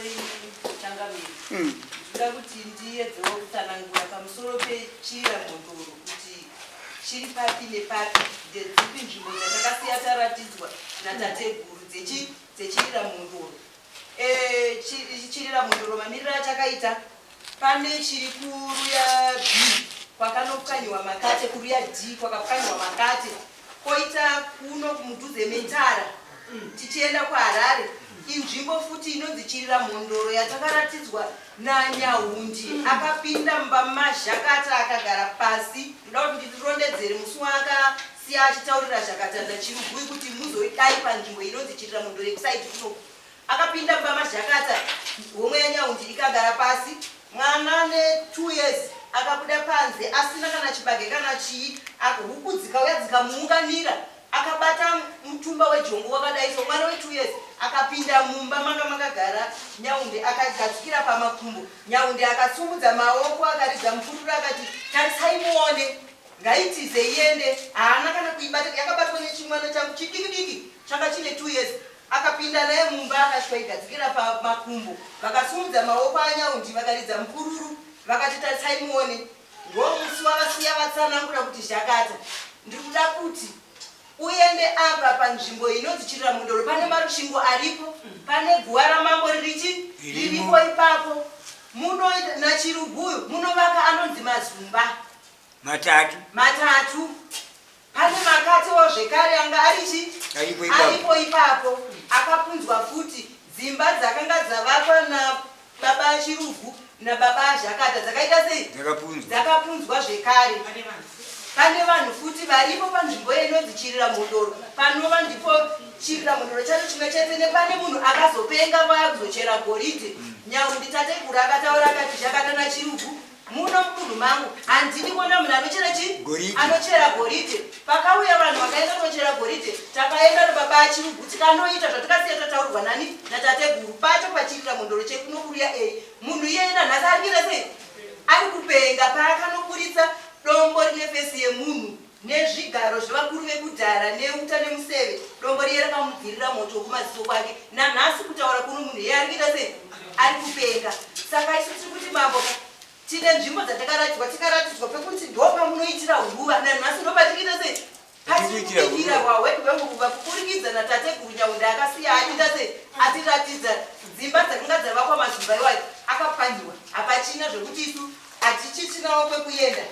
changamire mm. ndinoda kuti ndiyedzewo kutsanangura pamusoro pechira mhondoro kuti chiri papi nepapi ndedzipi nzvimbo dzatakasiya taratidzwa natateguru dzechirira mhondoro. Eh, chirira mhondoro mamiriro achakaita pane chiri kuruya b kwakanopwanyiwa makate kuruya d kwakapwanyiwa makate koita kuno mudhuze metara tichienda kuharare inzvimbo futi inonzi chirira mhondoro yatakaratidzwa nanyahundi akapinda mumba mazhakata akagara pasi ndoda kuti ndirondedzere musi waakasiya achitaurira zhakata nachirugui kuti muzoidai panzvimbo inonzi chirira mhondoro yekusaidi kunoku Akapinda mumba maZhakata, homwe yaNyahundi ikagara pasi. Mwana ane 2 years akabuda panze asina kana chibage kana chii. Huku dzikauya dzikamuunganira. Akabata mutumba wejongo wakadai so. Mwana we 2 years akapinda mumba manga makagara Nyahundi akagadzikira pamakumbo. Nyahundi akasumudza maoko akaridza mupururu akati, Tarisai muone. Ngaitize iende. Haana kana kuibata, yakabatwa nechimwana changu chidiki diki changa chine 2 years. Akapinda naye mumba akasvikoigadzikira pamakumbo. Vakasumudza maoko aNyaundi vakaridza mupururu vakati tarisai muone. Ndomusi wavasiya vatsanangura kuti Zhakata ndiri kuda kuti uende apa panzvimbo inonzi Chiriramhondoro pane marusvingo aripo pane guva ramambo ririchi riripo ipapo munoita naChiruguyu munovaka anonzi mazumba matatu matatu Pane makatewo zvekare anga ari chi? Aripo ipapo. Aripo ipapo. Akapunzwa futi. Dzimba dzakanga dzavakwa nababa Chirugu nababa Zhakata dzakaita sei? Dzakapunzwa. Dzakapunzwa zvekare. Pane vanhu futi varipo panzvimbo inonzi Chiriramhondoro panova ndipo Chiriramhondoro chacho chimwe chete nepane munhu akazopenga vaya kuzochera goridhe. Nyaundi tateguru akataura akati Zhakata naChirugu Muno mudunhu mangu handidi kuona munhu anochera chii? Goridhe. Anochera goridhe. Pakauya vanhu vakaenda kunochera goridhe, takaenda nababa aChirugu tikanoita zvatakasiya tataurirwa nani? Natateguru. Pacho pachirira mhondoro chekuno kuruya ei. Munhu iyeye nanhasi ari kuita sei? Ari kupenga. Paakanoburitsa dombo rine fesi yemunhu nezvigaro zvevakuru vekudhara neuta nemuseve, dombo riye rakamubvirira moto kumaziso kwake. Nanhasi kutaura kuno munhu iyeye ari kuita sei? Ari kupenga. Saka isu tiri kuti mambo ka tine nzvimbo dzatakaratidzwa tikaratidzwa pekuti ndopamunoitira huruva nanhasi ndopatiriita sei patiri kubikira hwahwedu hwehuruva kuburikidza natateguru Nyaunda akasiya atiita sei atiratidza dzimba dzakanga dzavakwa mazimba iwayo akapwanyiwa hapachina zvekuti isu hatichichinawo kwekuenda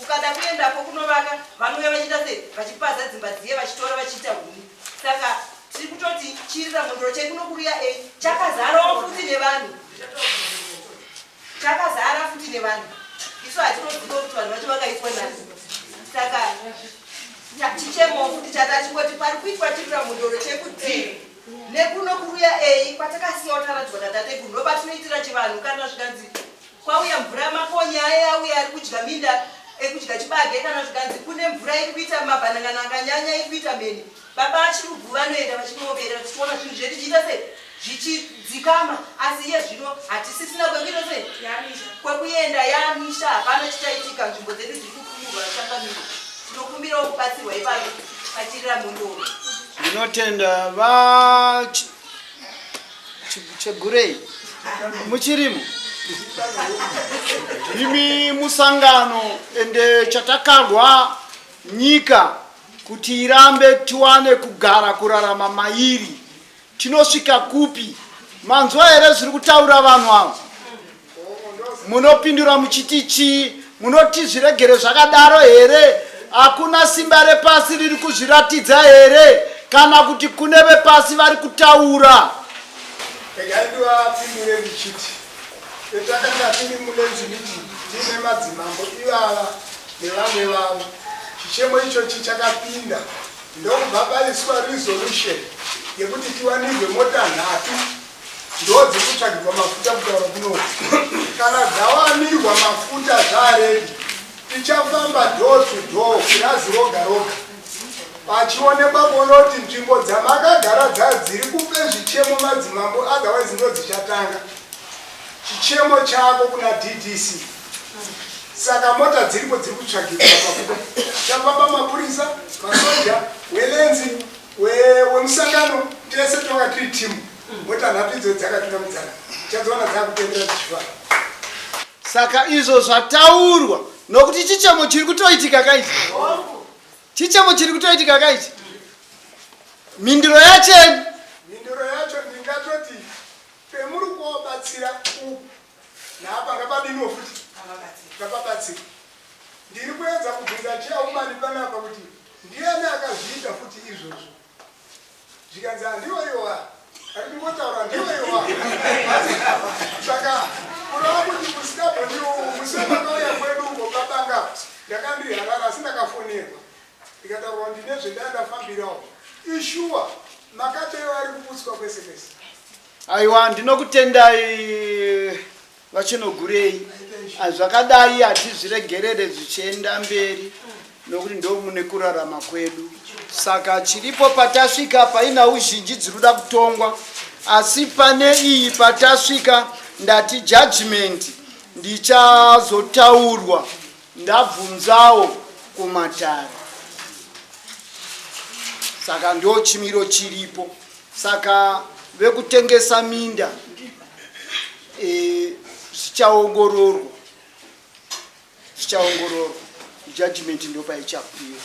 Ukada kuendapo kunovaka vanouya vachiita sei vachipaza dzimba dziye vachitora vachiita huni saka tiri kutoti chirira mhondoro chekuno kuruya a chakazarawo futi nevanhu chakazara futi nevanhu isu hatinoziva kuti vanhu vacho vakaiswa nani saka chichemo futi chatachingoti pari kuitwa chirira mhondoro chekudii nekuno kuruya a kwatakasiyawo taradzwa natateguru ndopatinoitira chivanhu kana zvikanzi Kwauya mvura makonye aye auya ari kudya minda ekudya chibage kana zvikanzi kune mvura iri kuita mabhanangana akanyanya iri kuita mheni baba achirugu vanoenda vachinooverera tichiona zvinhu zvedu zvichiita sei zvichidzikama asi iye zvino hatisisina kwekuita sei kwekuenda yamisha hapana chichaitika nzvimbo dzedu dziri kukumurwa changamire tinokumbirawo kubatsirwa ipapo pachirira mhondoro Ndinotenda va Chegurei muchirimo ndimi musangano ende chatakarwa nyika kuti irambe tiwane kugara kurarama mairi tinosvika kupi manzwa here zviri kutaura vanhu ava munopindura muchiti chii munoti zviregere zvakadaro here hakuna simba repasi riri kuzviratidza here kana kuti kune vepasi vari kutaura regai ndivapindure ndichiti petakanga tiri mulenzi meeting tiine madzimambo ivava nevamwe vavo chichemo ichochi chakapinda ndokubva paiswa resolution yekuti tiwanirwe mota nhatu ndodzikutsvagirwa mafuta kutaura kunoku kana dzawanirwa mafuta zvaaredi tichafamba door to door purazi roga roga pachionekwa kuona kuti nzvimbo dzamakagara dza dziri kupe zvichemo madzimambo otherwise ndo dzichatanga chichemo chako kuna ddc saka mota dziripo dziri kutsvagirwa mafuta chafamba mapurisa masoja welenzi wemusangano tese tonga tiri timu mota nhatu idzo dzakatunamidzana tichadziwana dzakutendera dzichifara saka izvo zvataurwa nokuti chichemo chiri kutoitika kaichi chichemo chiri kutoitika kaichi mhinduro yacheni mhinduro yacho ndingatoti Vabatsira uku naapa ngapadiniwo futi ngapabatsira. Ndiri kuedza kubvunza chairwoman panapa kuti ndiani akazviita futi izvozvo. Zvikanzi handiwo iwa ari kungotaura ndiwo iwa. Saka kureva kuti musingaboniwo musi wemakauya kwedu uko babanga ndakandiri Harare asi ndakafonerwa ndikataurwa ndine zvendandafambirawo. Ishuwa makateyo ari kuputswa kwese kwese. Aiwa ndinokutendai VaChinogurei. Zvakadai hatizviregerere zvichienda mberi nokuti ndo mune kurarama kwedu. Saka chiripo patasvika painhau zhinji dziri kuda kutongwa asi pane iyi patasvika ndati judgment ndichazotaurwa ndabvunzawo kumatare. Saka ndo chimiro chiripo. Saka vekutengesa minda e, zvichaongororwa zvichaongororwa judgment ndopaichapiwa.